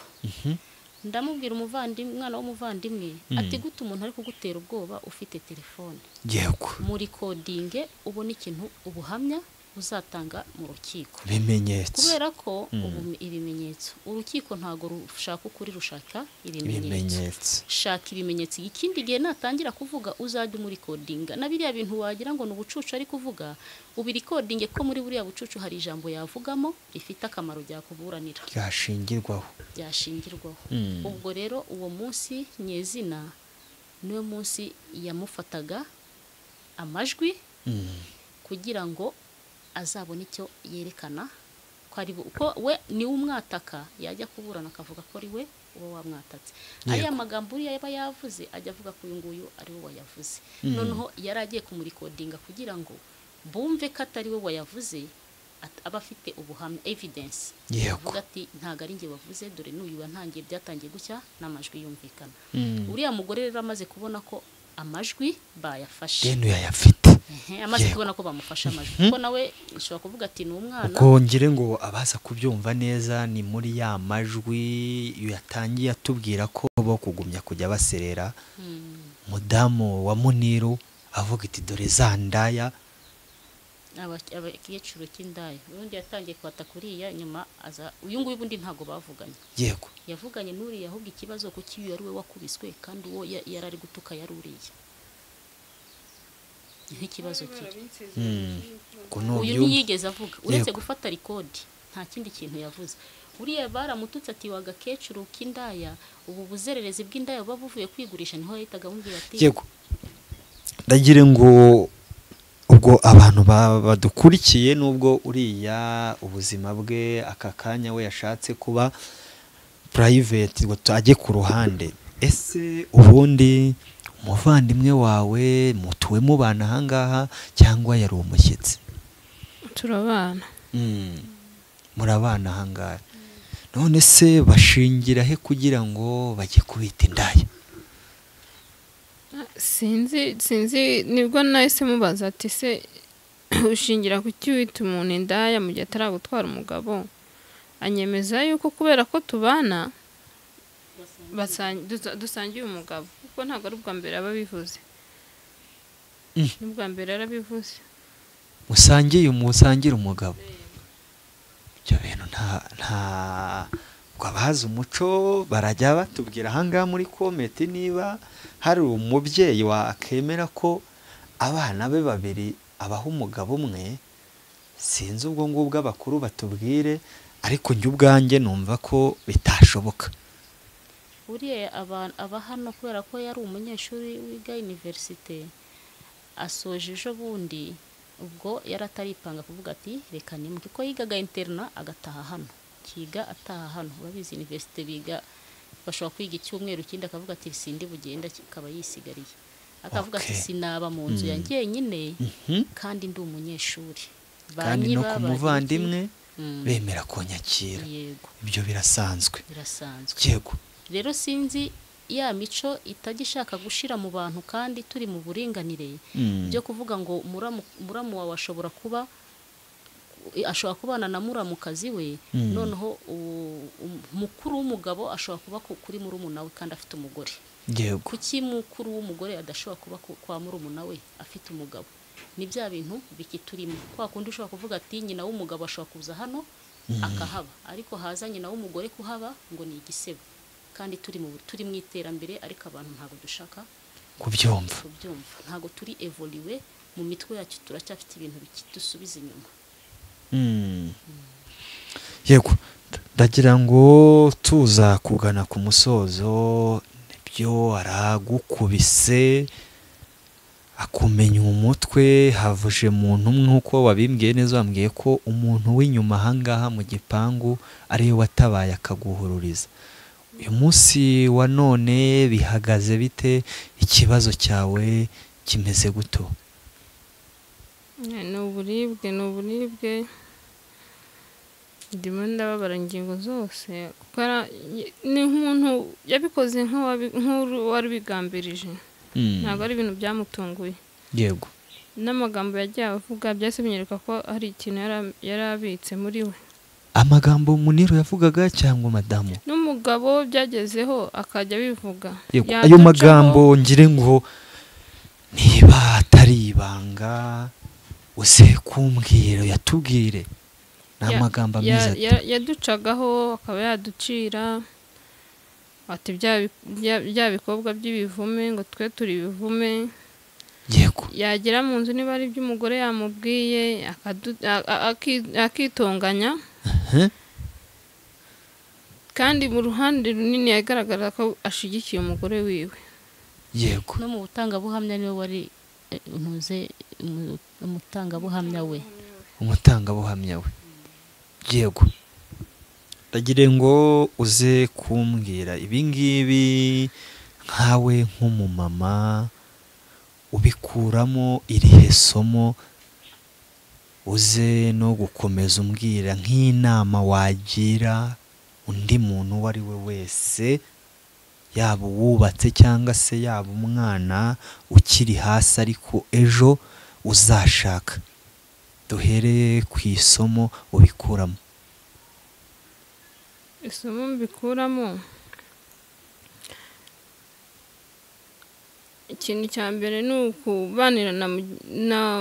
Ndamubwira umuvandimwe, umwana w'umuvandimwe ati gute umuntu ari kugutera ubwoba ufite telefone? Yego. Muri coding ubona ikintu ubuhamya uzatanga mu rukiko, ibimenyetso. Kubera ko ibimenyetso, urukiko ntago rushaka ukuri, rushaka ibimenyetso. Shaka ibimenyetso. Ikindi gihe natangira kuvuga uzajya muri coding na biriya bintu wagira ngo ni ubucucu ari kuvuga, ubirikodinge ko muri buriya bucucu hari ijambo yavugamo rifite akamaro ryakuburanira, byashingirwaho. Ubwo rero uwo munsi nyezina niwe munsi yamufataga amajwi kugira ngo azabona icyo yerekana ko ari uko we ni umwataka, yajya kuburana akavuga ko ari we uba wamwatatse. Aya magambo uriya yaba yavuze ajya avuga ko uyu nguyu ari we wayavuze. Noneho yari agiye kumurikodinga kugira ngo bumve ko atari we wayavuze, aba afite ubuhamya, evidence. Avuga ati ntago ari njye wavuze, dore n'uyu wantangiye byatangiye gucya n'amajwi yumvikana. Uriya mugore rero amaze kubona ko amajwi bayafashe, deni yayafite, amaze kubona ko bamufasha amajwi, kuko nawe nshobora kuvuga ati ni umwana. Ubwo ngire ngo abaza kubyumva neza ni muri ya majwi yatangiye atubwira ko bo kugumya kujya baserera. Mudamu wa Muniru avuga iti dore za ndaya, abakecuru cy'indaya. Ubundi yatangiye kwata kuriya, nyuma aza uyu nguyu bundi ntago bavuganye. Yego. Yavuganye n'uriya, ahubwo ikibazo kuki uyu ari we wakubiswe kandi uwo yarari gutuka yari uriya. N'ikibazo kiri. Uyu ntiyigeze avuga uretse gufata record. Nta kindi kintu yavuze. Uriya baramututse ati wagakecuru k'indaya, ubu buzererezi bw'indaya buba buvuye kwigurisha, niho yahitaga amubwira ati Yego, ndagira ngo ubwo abantu badukurikiye, nubwo uriya ubuzima bwe aka kanya we yashatse kuba private ngo ajye ku ruhande, ese ubundi umuvandimwe wawe mutuwe mubana ahangaha cyangwa yari umushyitsi? Turabana. Murabana ahangaha. None se bashingira he kugira ngo bajye kubita indaya? Sinzi, nibwo nahise mubaza ati se ushingira kuki wita umuntu indaya mu gihe ataragutwara umugabo? Anyemeza yuko kubera ko tubana dusangiye umugabo, kuko ntabwo ari ubwa mbere aba abivuze. Ni ubwa mbere yarabivuze. Musangira umugabo. Ibyo bintu nta abazi umuco barajya batubwira ahangaha muri kometi, niba hari umubyeyi wakemera ko abana be babiri abaha umugabo umwe, sinzi ubwo ngubwo abakuru batubwire, ariko njye ubwanjye numva ko bitashoboka. Uriya aba hano kubera ko yari umunyeshuri wiga universite, asoje ejo bundi, ubwo yari ataripanga kuvuga ati reka nimuke, ko yigaga interna agataha hano, kiga ataha hano. Urabizi universite biga bashobora kwiga icyumweru kindi akavuga ati sindi bugenda, kikaba yisigariye, akavuga ati sinaba mu nzu ya njyenyine kandi ndi umunyeshuri, kandi no ku muvandimwe bemera konyakira. Ibyo birasanzwe. Yego. Rero sinzi ya mico itagishaka gushira mu bantu kandi turi mu buringanire, byo kuvuga ngo muramu wawe ashobora kuba ashobora kubana na muramukazi we, noneho mukuru w'umugabo ashobora kuba kuri murumuna we kandi afite umugore. Yego. Kuki mukuru w'umugore adashobora kuba kwa murumuna we afite umugabo? Ni bya bintu bikiturimo. Kwa kundi ushobora kuvuga ati nyina w'umugabo ashobora kuza hano akahaba, ariko haza nyina w'umugore kuhaba ngo ni igisebo. Kandi turi mu iterambere, ariko abantu ntabwo dushaka kubyumva. Ntabwo turi evolué mu mitwe yacu, turacyafite ibintu bikidusubiza inyuma. Yego, ndagira ngo tuza kugana ku musozo. Nibyo, aragukubise akumenya umutwe, havuje umuntu umwe nkuko wabimbwiye neza, wambwiye ko umuntu w'inyuma ahangaha mu gipangu ariwe watabaye akaguhururiza. Uyu munsi wa none bihagaze bite? Ikibazo cyawe kimeze guto? Ni uburibwe, ndimo ndababara ingingo zose, kuko ni nk'umuntu yabikoze nk'uwari bigambirije, ntabwo ari ibintu byamutunguye. Yego. N'amagambo yagiye avuga byahise binyereka ko hari ikintu yari abitse muri we. Amagambo Muniru yavugaga cyangwa madamu? N'umugabo byagezeho akajya bivuga. Ayo magambo ngire ngo niba atari ibanga uze kumbwira, yatubwire. Ni amagambo ameze ati yaducagaho akaba yaducira ati bya bikobwa by'ibivume, ngo twe turi ibivume. Yego. Yagera mu nzu niba ari iby'umugore yamubwiye akitonganya. Kandi mu ruhande runini yagaragara ko ashigikiye umugore wiwe. Yego. No mu butangabuhamya niwe wari ntuze umutangabuhamya we. Umutangabuhamya we. Yego. Ndagire ngo uze kumbwira ibi ngibi nkawe nk'umumama ubikuramo irihe somo, uze no gukomeza umbwira nk'inama wagira undi muntu uwo ari we wese, yaba uwubatse cyangwa se yaba umwana ukiri hasi ariko ejo uzashaka. Duhereye ku isomo ubikuramo. Isomo mbikuramo, ikintu cya mbere ni ukubanira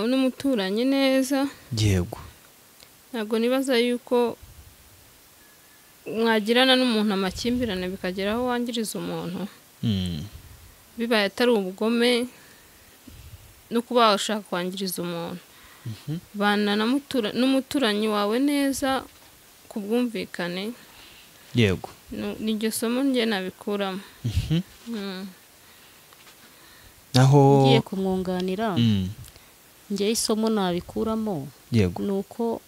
n'umuturanyi neza. Yego. Ntabwo nibaza yuko mwagirana n'umuntu amakimbirane bikagera aho wangiriza umuntu. Bibaye atari ubugome no kuba washaka kwangiriza umuntu. Bana n'umuturanyi wawe neza, ku bwumvikane. Yego. Niryo somo njye nabikuramo. Naho ngiye kumwunganira, njye isomo nabikuramo. Yego. Ni uko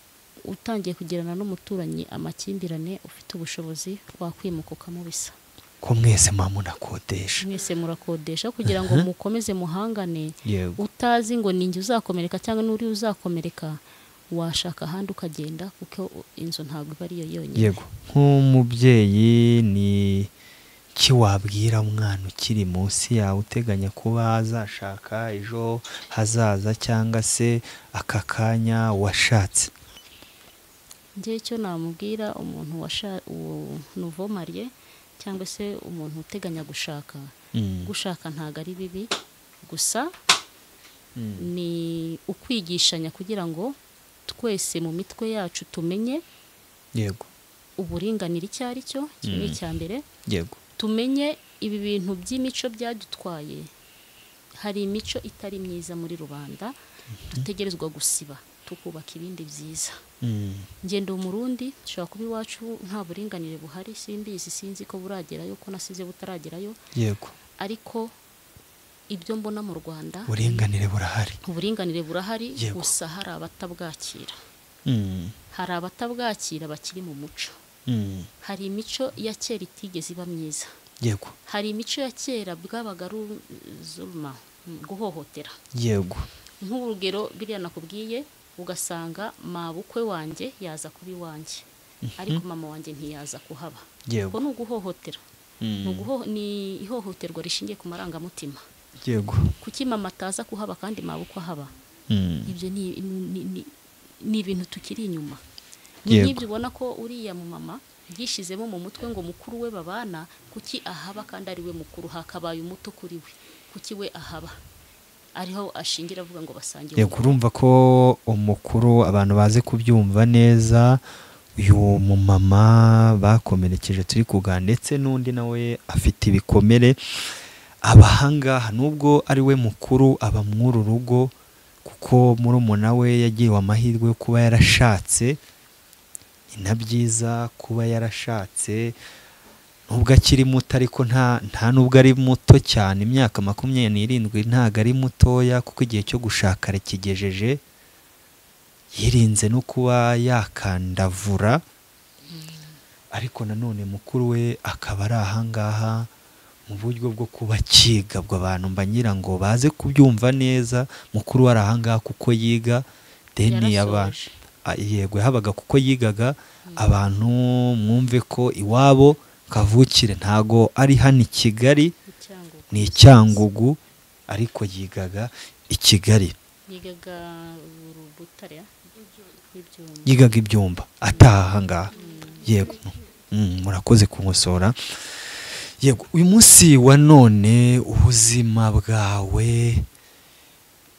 utangiye kugirana n'umuturanyi amakimbirane, ufite ubushobozi wakwimuka ukamubisa. Ko mwese munakodesha. Mwese murakodesha kugira ngo mukomeze muhangane. Yego. Utazi ngo ninjye uzakomereka cyangwa n'uri uzakomereka, washaka ahandi ukagenda kuko inzu ntabwo iba ariyo yonyine. Yego. Nk'umubyeyi ni ki wabwira umwana ukiri munsi yawe uteganya kuba azashaka ejo hazaza cyangwa se aka kanya washatse? Njye icyo namubwira umuntu nouveau marié cyangwa se umuntu uteganya gushaka, gushaka ntabwo ari bibi, gusa ni ukwigishanya kugira ngo twese mu mitwe yacu tumenye. Yego. Uburinganire icyo ari cyo, icyo ni icya mbere. Yego. Tumenye ibi bintu by'imico byadutwaye, hari imico itari myiza muri rubanda dutegerezwa gusiba tukubaka ibindi byiza. Ngendo Umurundi, nshobora kuba iwacu nta buringanire buhari, simbizi, sinzi ko buragerayo, ko nasize butaragerayo. Yego. Ariko ibyo mbona mu Rwanda, uburinganire burahari. Uburinganire burahari, gusa hari abatabwakira. Hari abatabwakira bakiri mu muco. Hari imico ya kera itigeze iba myiza. Yego. Hari imico ya kera bwabaga ari zulma, guhohotera. Yego. Nk'urugero biriya nakubwiye, ugasanga mabukwe wanjye yaza kuba iwanjye, ariko mama wanjye ntiyaza kuhaba. Yego. Ko ni uguhohotera. Ni ihohoterwa rishingiye ku marangamutima. Yego. Kuki mama ataza kuhaba kandi mabukwe ahaba? Ibyo ni ibintu tukiri inyuma. Ni ubona ko uriya mu mama yishizemo mu mutwe ngo mukuru we babana, kuki ahaba kandi ari we mukuru, hakabaye umuto kuri we, kuki we ahaba? Ariho ashingira avuga ngo basangiye. Yego, urumva ko umukuru abantu baze kubyumva neza, uyu mumama bakomerekeje turi kuganira ndetse n'undi nawe afite ibikomere, abahangaha nubwo ari we mukuru aba mw'uru rugo, kuko murumuna we yagiriwe amahirwe yo kuba yarashatse. Ni na byiza kuba yarashatse nubwo akiri muto, ariko nta nubwo ari muto cyane, imyaka 27 ntago ari mutoya, kuko igihe cyo gushaka arakigejeje. Yirinze no kuba yakandavura, ariko nanone mukuru we akaba ari ahangaha mu buryo bwo kuba akigabwa. Abantu mba ngira ngo baze kubyumva neza, mukuru we ari ahangaha kuko yiga deni yaba yego yahabaga kuko yigaga. Abantu mwumve ko iwabo kavukire ntago ari hano i Kigali, ni Cyangugu, ariko yigaga i Kigali, yigaga ibyumba ataha ngaha. Yego, murakoze kunkosora. Yego, uyu munsi wa none ubuzima bwawe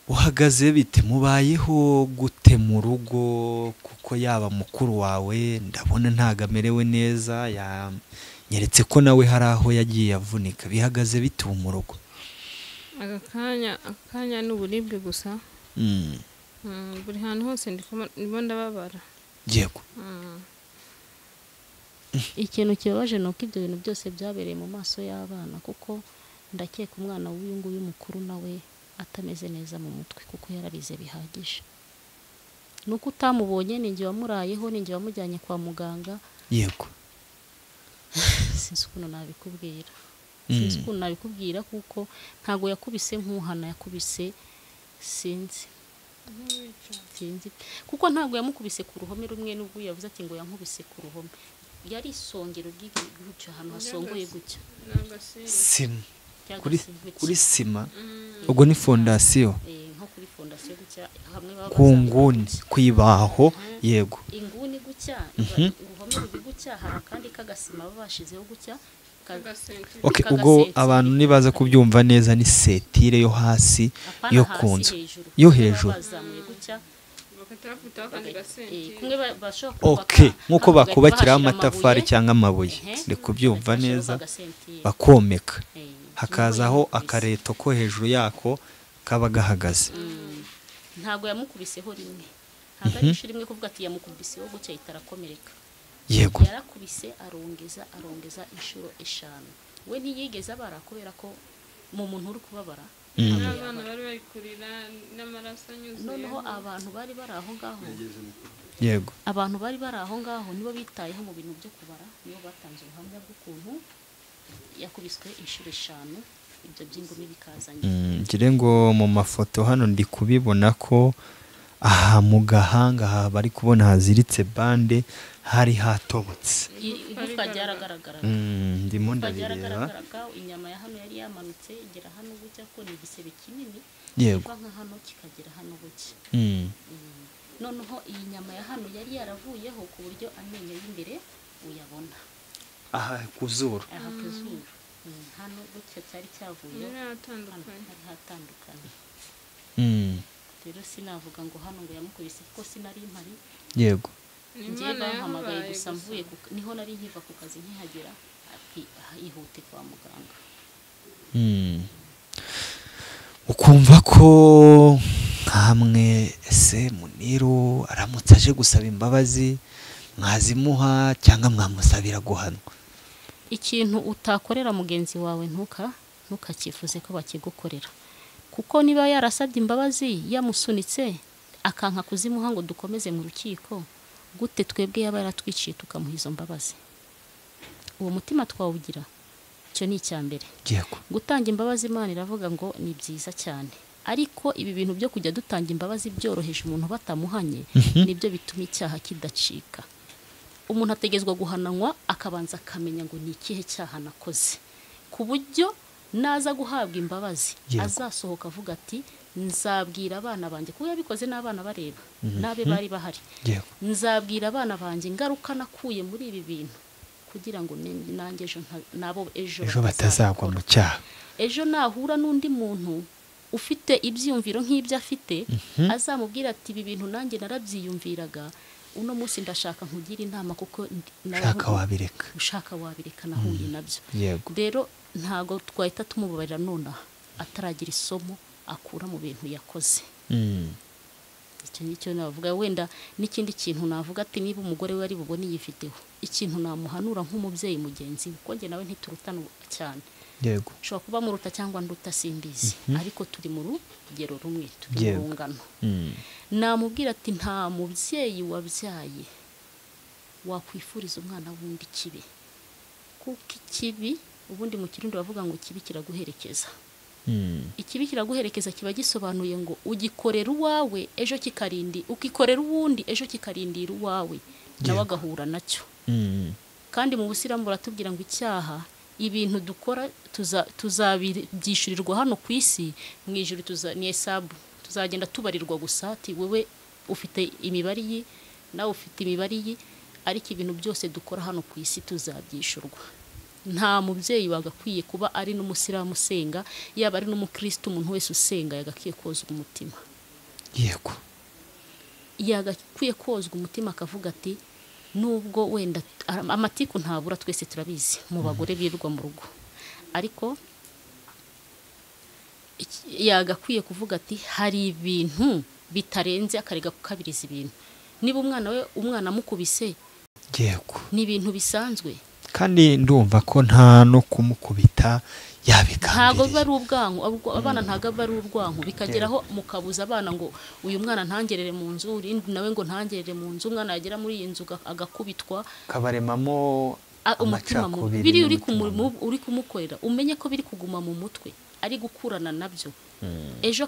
uhagaze bite? Mubayeho gute mu rugo? Kuko yaba mukuru wawe ndabona ntago amerewe neza, yanyeretse ko nawe hari aho yagiye avunika. Bihagaze bite mu rugo? Aka kanya ni uburibwe gusa. Buri hantu hose ndimo ndababara. Yego. Ikintu kibabaje ni uko ibyo bintu byose byabereye mu maso y'abana, kuko ndakeka umwana w'uyu nguyu mukuru nawe atameze neza mu mutwe, kuko yararize bihagije. Nuko utamubonye, ninjye wamurayeho, ninjye wamujyanye kwa muganga. Yego. Sinzi ukuntu nabikubwira. Sinzi ukuntu nabikubwira kuko ntago yakubise nk'uhana, yakubise sinzi. Sinzi. Kuko ntago yamukubise ku ruhome rumwe, nubwo yavuze ati ngo yankubise ku ruhome. Yari isongero ry'iguca ahantu hasongoye gutya. Sima. Kuri sima. Ubwo ni fondasiyo. Nko kuri fondasiyo gutya hamwe baba ku nguni kwibaho. Yego. Inguni gutya, uruhome ruri gutya, hari akandi kagasima babashizeho gutya. Okay, ubwo abantu nibaza kubyumva neza ni setire yo hasi yo ku nzu yo hejuru. Okay, nkuko bakubakiraho amatafari cyangwa amabuye, ndi kubyumva neza, bakomeka hakazaho akareto ko hejuru yako kaba gahagaze. Ntago yamukubiseho rimwe, ntago ari inshuro imwe kuvuga ati yamukubiseho gutya itarakomereka. Yego. Yarakubise arongeza inshuro 5. We ntiyigeze abara kubera ko mu muntu uri kubabara abana bari bari kurira n'amaraso anyuzuye. Noneho abantu bari bari aho ngaho. Yego. Abantu bari bari aho ngaho nibo bitayeho mu bintu byo kubara, nibo batanze ubuhamya bw'ukuntu yakubiswe inshuro 5, ibyo by'ingumi bikazanye. Ngire ngo mu mafoto hano ndi kubibona ko aha mu gahanga aha bari kubona haziritse bande hari hatobotse. Igufwa ryaragaragaraga. Ndimo ndabireba. Inyama ya hano yari yamanutse igera hano gutya, ko ni igisebe kinini. Yego. Nka hano kikagera hano gutya. Noneho iyi nyama ya hano yari yaravuyeho ku buryo amenyo y'imbere uyabona. Aha kuzuru. Aha kuzuru. Hano gutya cyari cyavuye. Hari hatandukanye. Rero sinavuga ngo hano ngo yamukubise kuko sinari mpari. Yego. Ngiye bampamagaye gusa mvuye niho nari nkiva ku kazi nkihagera ati ihute kwa muganga. Ukumva ko nkamwe ese Muniru aramutse aje gusaba imbabazi mwazimuha cyangwa mwamusabira guhanwa? Ikintu utakorera mugenzi wawe ntukakifuze ko bakigukorera. Kuko niba yarasabye imbabazi yamusunitse akanka kuzimuha ngo dukomeze mu rukiko, gute twebwe yaba yaratwiciye tukamuha izo mbabazi? Uwo mutima twawugira. Icyo ni icyambere. Yego. Gutanga imbabazi Imana iravuga ngo ni byiza cyane, ariko ibi bintu byo kujya dutanga imbabazi byoroheje umuntu batamuhanye nibyo bituma icyaha kidacika. Umuntu ategezwa guhananwa akabanza akamenya ngo ni ikihe cyaha nakoze, ku buryo naza guhabwa imbabazi azasohoka avuga ati nzabwira abana banjye, kuko yabikoze n'abana bareba nabe bari bahari. Nzabwira abana banjye ingaruka nakuye muri ibi bintu kugira ngo nanjye ejo nabo ejo batazagwa mu cyaha. Ejo nahura n'undi muntu ufite ibyiyumviro nk'ibyo afite azamubwira ati ibi bintu nanjye narabyiyumviraga, uno munsi ndashaka nkugira inama kuko ushaka wabireka nahuye nabyo. Rero ntago twahita tumubabarira nonaha ataragira isomo akura mu bintu yakoze. Icyo ngicyo navuga. Wenda n'ikindi kintu navuga ati niba umugore we ari bubone iyi video, ikintu namuhanura nk'umubyeyi mugenzi we, kuko njye nawe ntiturutana cyane. Yego. Ushobora kuba muruta cyangwa nduta simbizi, ariko turi mu rugero rumwe, turi mu rungano. Namubwira ati nta mubyeyi wabyaye wakwifuriza umwana wundi kibi, kuko ikibi ubundi mu Kirundi bavuga ngo ikibi kiraguherekeza. Ikibi kiraguherekeza kiba gisobanuye ngo ugikorera uwawe ejo kikarindi, ukikorera uwundi ejo kikarindira uwawe nawe agahura nacyo. Kandi mu Busilamu baratubwira ngo icyaha ibintu dukora tuzabyishyurirwa hano ku isi, mu ijuru ni hesabu, tuzagenda tubarirwa gusa ati wewe ufite imibare iyi nawe ufite imibare iyi, ariko ibintu byose dukora hano ku isi tuzabyishyurwa. Nta mubyeyi wagakwiye kuba ari n'umusilamu usenga, yaba ari n'umukristo, umuntu wese usenga yagakwiye kozwa umutima. Yego. Yagakwiye kozwa umutima akavuga ati nubwo wenda amatiku ntabura twese turabizi mu bagore birirwa mu rugo, ariko yagakwiye kuvuga ati hari ibintu bitarenze, akarega kukabiriza ibintu. Niba umwana we umwana amukubise, yego, ni ibintu bisanzwe. Kandi ndumva ko nta no kumukubita yabikambiriye. Ntago bari ubwanku, abana ntago bari urwanku, bikageraho mukabuza abana ngo uyu mwana ntangerere mu nzu, urindi nawe ngo ntangerere mu nzu, umwana yagera muri iyi nzu agakubitwa, kabaremamo umutima mubi. Biri uri kumukorera umenye ko biri kuguma mu mutwe, ari gukurana nabyo. Ejo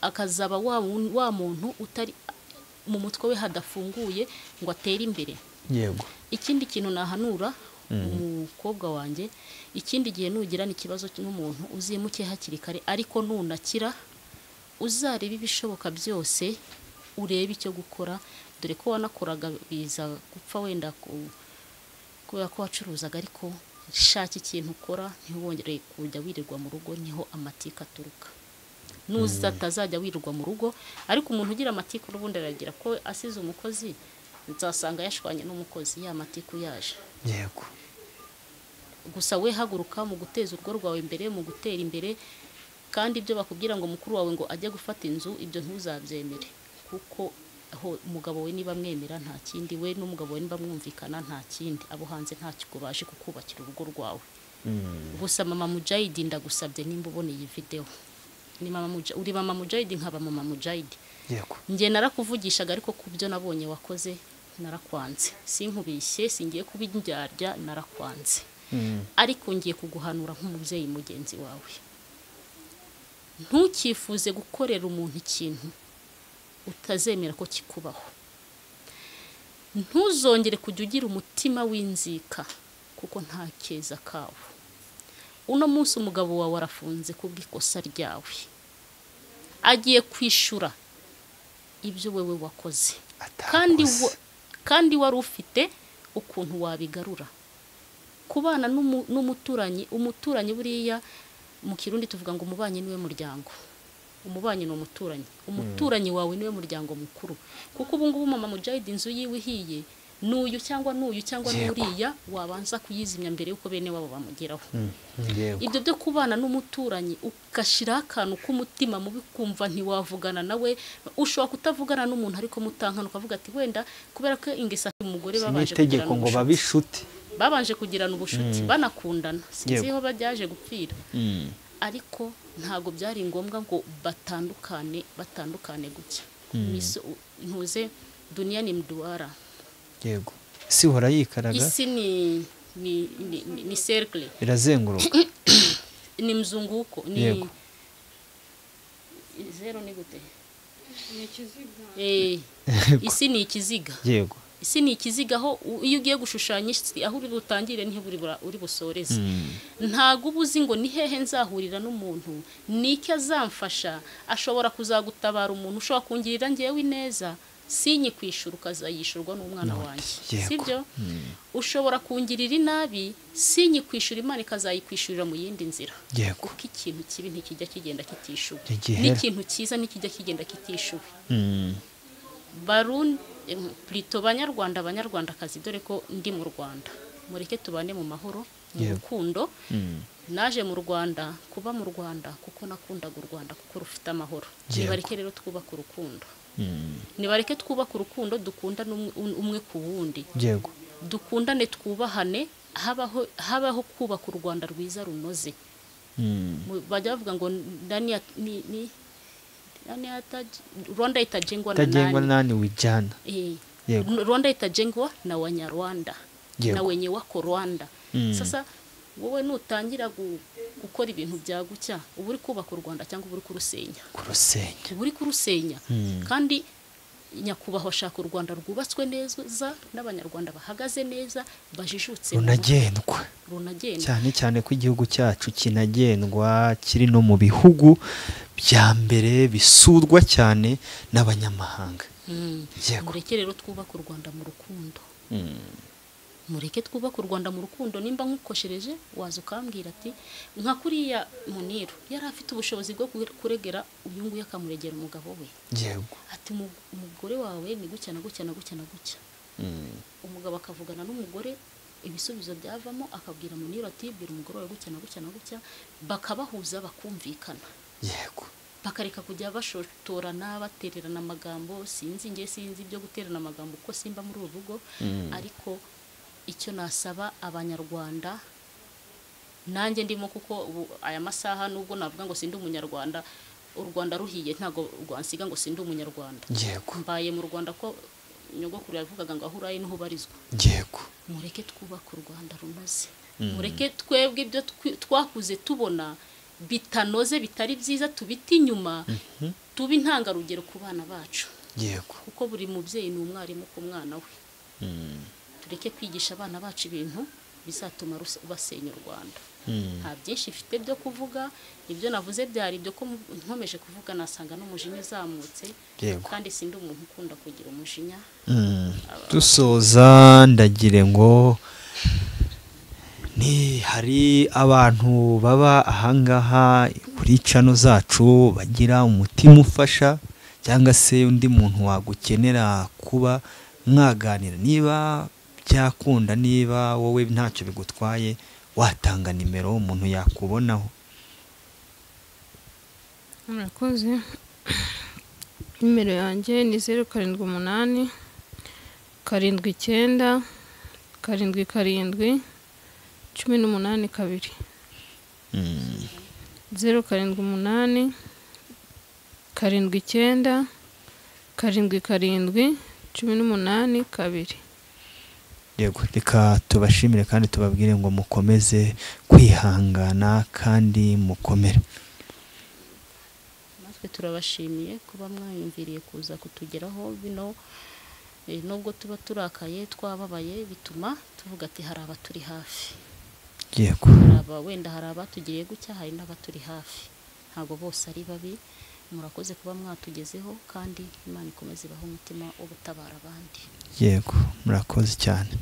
akazaba wa muntu utari mu mutwe we hadafunguye ngo atere imbere. Yego. Ikindi kintu nahanura umukobwa wanjye, ikindi gihe nugirana ikibazo n'umuntu uzimuke hakiri kare, ariko nunakira uzarebe ibishoboka byose urebe icyo gukora, dore ko wanakoraga biza gupfa wenda kubera ko wacuruzaga, ariko shaka ikintu ukora ntiwongere kujya wirirwa mu rugo, niho amatika aturuka. Nuza atazajya wirirwa mu rugo, ariko umuntu ugira amatiku n'ubundi aragira ko asize umukozi nzasanga yashwanye n'umukozi, ya matiku yaje. Yego. Gusa we haguruka mu guteza urugo rwawe imbere, mu gutera imbere, kandi ibyo bakubwira ngo mukuru wawe ngo ajye gufata inzu, ibyo ntuzabyemere, kuko Aho umugabo we niba mwemera nta kindi, we n'umugabo we niba mwumvikana nta kindi, abo hanze nta kigo baje kukubakira urugo rwawe. Gusa mama Mujahidi ndagusabye, nimba ubona iyi video, ni mama uri mama Mujahidi nkaba mama Mujahidi. Yego. Njye narakuvugishaga, ariko kubyo nabonye wakoze narakwanze, sinkubishye, singiye kubindyarya, narakwanze. Ariko ngiye kuguhanura nk'umubyeyi mugenzi wawe, ntukifuze gukorera umuntu ikintu utazemera ko kikubaho. Ntuzongere kujya ugira umutima w'inzika kuko nta keza kawo. Uno munsi umugabo wawe arafunze kubw'ikosa ryawe, agiye kwishura ibyo wewe wakoze, kandi wari ufite ukuntu wabigarura. Kubana n'umuturanyi, umuturanyi buriya mu Kirundi tuvuga ngo umubanyi niwe muryango, umubanyi ni umuturanyi, umuturanyi wawe niwe muryango mukuru. Kuko ubu ngubu mama Mujahidi inzu yiwe ihiye, n'uyu cyangwa n'uyu cyangwa n'uriya wabanza kuyizimya mbere yuko bene wabo bamugeraho. Ibyo byo kubana n'umuturanyi ugashira akantu k'umutima mubi, kumva ntiwavugana nawe, ushobora kutavugana n'umuntu ariko mutankana ukavuga ati wenda kubera ko ingesa umugore babanje kugirana ngo babishuti, babanje kugirana ubushuti, banakundana, sinzi aho bajyaje gupfira. Ariko ntago byari ngombwa ngo batandukane gutya. Ntuze dunia ni mduara. Yego. Isi uhora yikaraga. Isi ni circle. Irazenguruka. Ni mzunguko, ni yego. Zero ni gute? Ni ikiziga. Isi ni ikiziga. Yego. Isi ni ikiziga, aho iyo ugiye gushushanya isi aho uri butangire niho uri busoreze. Ntago ubuzi ngo ni hehe nzahurira n'umuntu, niki azamfasha, ashobora kuzagutabara umuntu ushobora kungirira ngewe ineza, sinyi kwishura ukazayishurwa n'umwana wanjye, sibyo? Ushobora kungirira inabi, sinyi kwishura, Imana ikazayikwishurira mu yindi nzira. Kuko ikintu kibi ntikijya kigenda kitishuwe, n'ikintu cyiza ntikijya kigenda kitishuwe. Barundi plito banyarwanda, banyarwandakazi, dore ko ndi mu Rwanda, mureke tubane mu mahoro, mu rukundo. Naje mu Rwanda kuba mu Rwanda kuko nakundaga u Rwanda kuko rufite amahoro. Nibareke rero twubaka urukundo. Nibareke twubaka urukundo, dukundane umwe ku wundi. Yego. Dukundane, twubahane, habaho kubaka u Rwanda rwiza runoze. Bajya bavuga ngo ndani ni Rwanda itajengwa na nani wijana. Rwanda itajengwa na Wanyarwanda na wenye wako Rwanda. Sasa wowe nutangira gukora ibintu bya gucya, uba uri kubaka u Rwanda cyangwa uba uri kurusenya? Kurusenya. Uba uri kurusenya. Kandi nyakubahwa ashaka u Rwanda rwubatswe neza n'abanyarwanda bahagaze neza, bajijutse, runagendwa. Runagendwa. Cyane cyane ko igihugu cyacu kinagendwa, kiri no mu bihugu bya mbere bisurwa cyane n'abanyamahanga. Mureke rero twubaka u Rwanda mu rukundo. Mureke twubaka u Rwanda mu rukundo. Nimba nkukoshereje waza ukambwira ati nka kuriya Muniru yari afite ubushobozi bwo kuregera uyu nguyu akamuregera umugabo we. Yego. Ati umugore wawe ni gutya na gutya na gutya na gutya. Umugabo akavugana n'umugore, ibisubizo byavamo akabwira Muniru ati bwira umugore wawe gutya na gutya na gutya, bakabahuza bakumvikana. Yego. Bakareka kujya bashotorana, batererana amagambo, sinzi nge sinzi ibyo guterana amagambo kuko simba muri uru rugo. Ariko icyo nasaba abanyarwanda, nanjye ndimo, kuko aya masaha nubwo navuga ngo sindi umunyarwanda, u Rwanda ruhiye ntago rwansiga ngo sindi umunyarwanda. Yego. Mbaye mu Rwanda ko nyogokuru yavugaga ngo aho uraye niho ubarizwa. Yego. Mureke twubaka u Rwanda runoze. Mureke twebwe ibyo twakuze tubona bitanoze, bitari byiza, tubite inyuma, tuba intangarugero ku bana bacu. Yego. Kuko buri mubyeyi ni umwarimu ku mwana we. Tureke kwigisha abana bacu ibintu bizatuma basenya u Rwanda. Nta byinshi ifite byo kuvuga, ibyo navuze byari ibyo ko nkomeje kuvuga nasanga n'umujinya uzamutse, kandi sindi umuntu ukunda kugira umujinya. Dusoza ndagire ngo ni hari abantu baba ahangaha kuri channel zacu bagira umutima ufasha, cyangwa se undi muntu wagukenera kuba mwaganira, niba byakunda, niba wowe ntacyo bigutwaye, watanga nimero umuntu yakubonaho. Murakoze. Nimero yanjye ni 078 79 77 18 2. 078 79 77 18 2. Yego, reka tubashimire kandi tubabwire ngo mukomeze kwihangana kandi mukomere. Natwe turabashimiye kuba mwayumviriye kuza kutugeraho bino, nubwo tuba turakaye twababaye, bituma tuvuga ati hari abaturi hafi. Yego, wenda hari abatugiriye gutya, hari n'abaturi hafi, ntabwo bose ari babi. Murakoze kuba mwatugezeho kandi Imana ikomeze ibahe umutima wo gutabara abandi. Yego, murakoze cyane.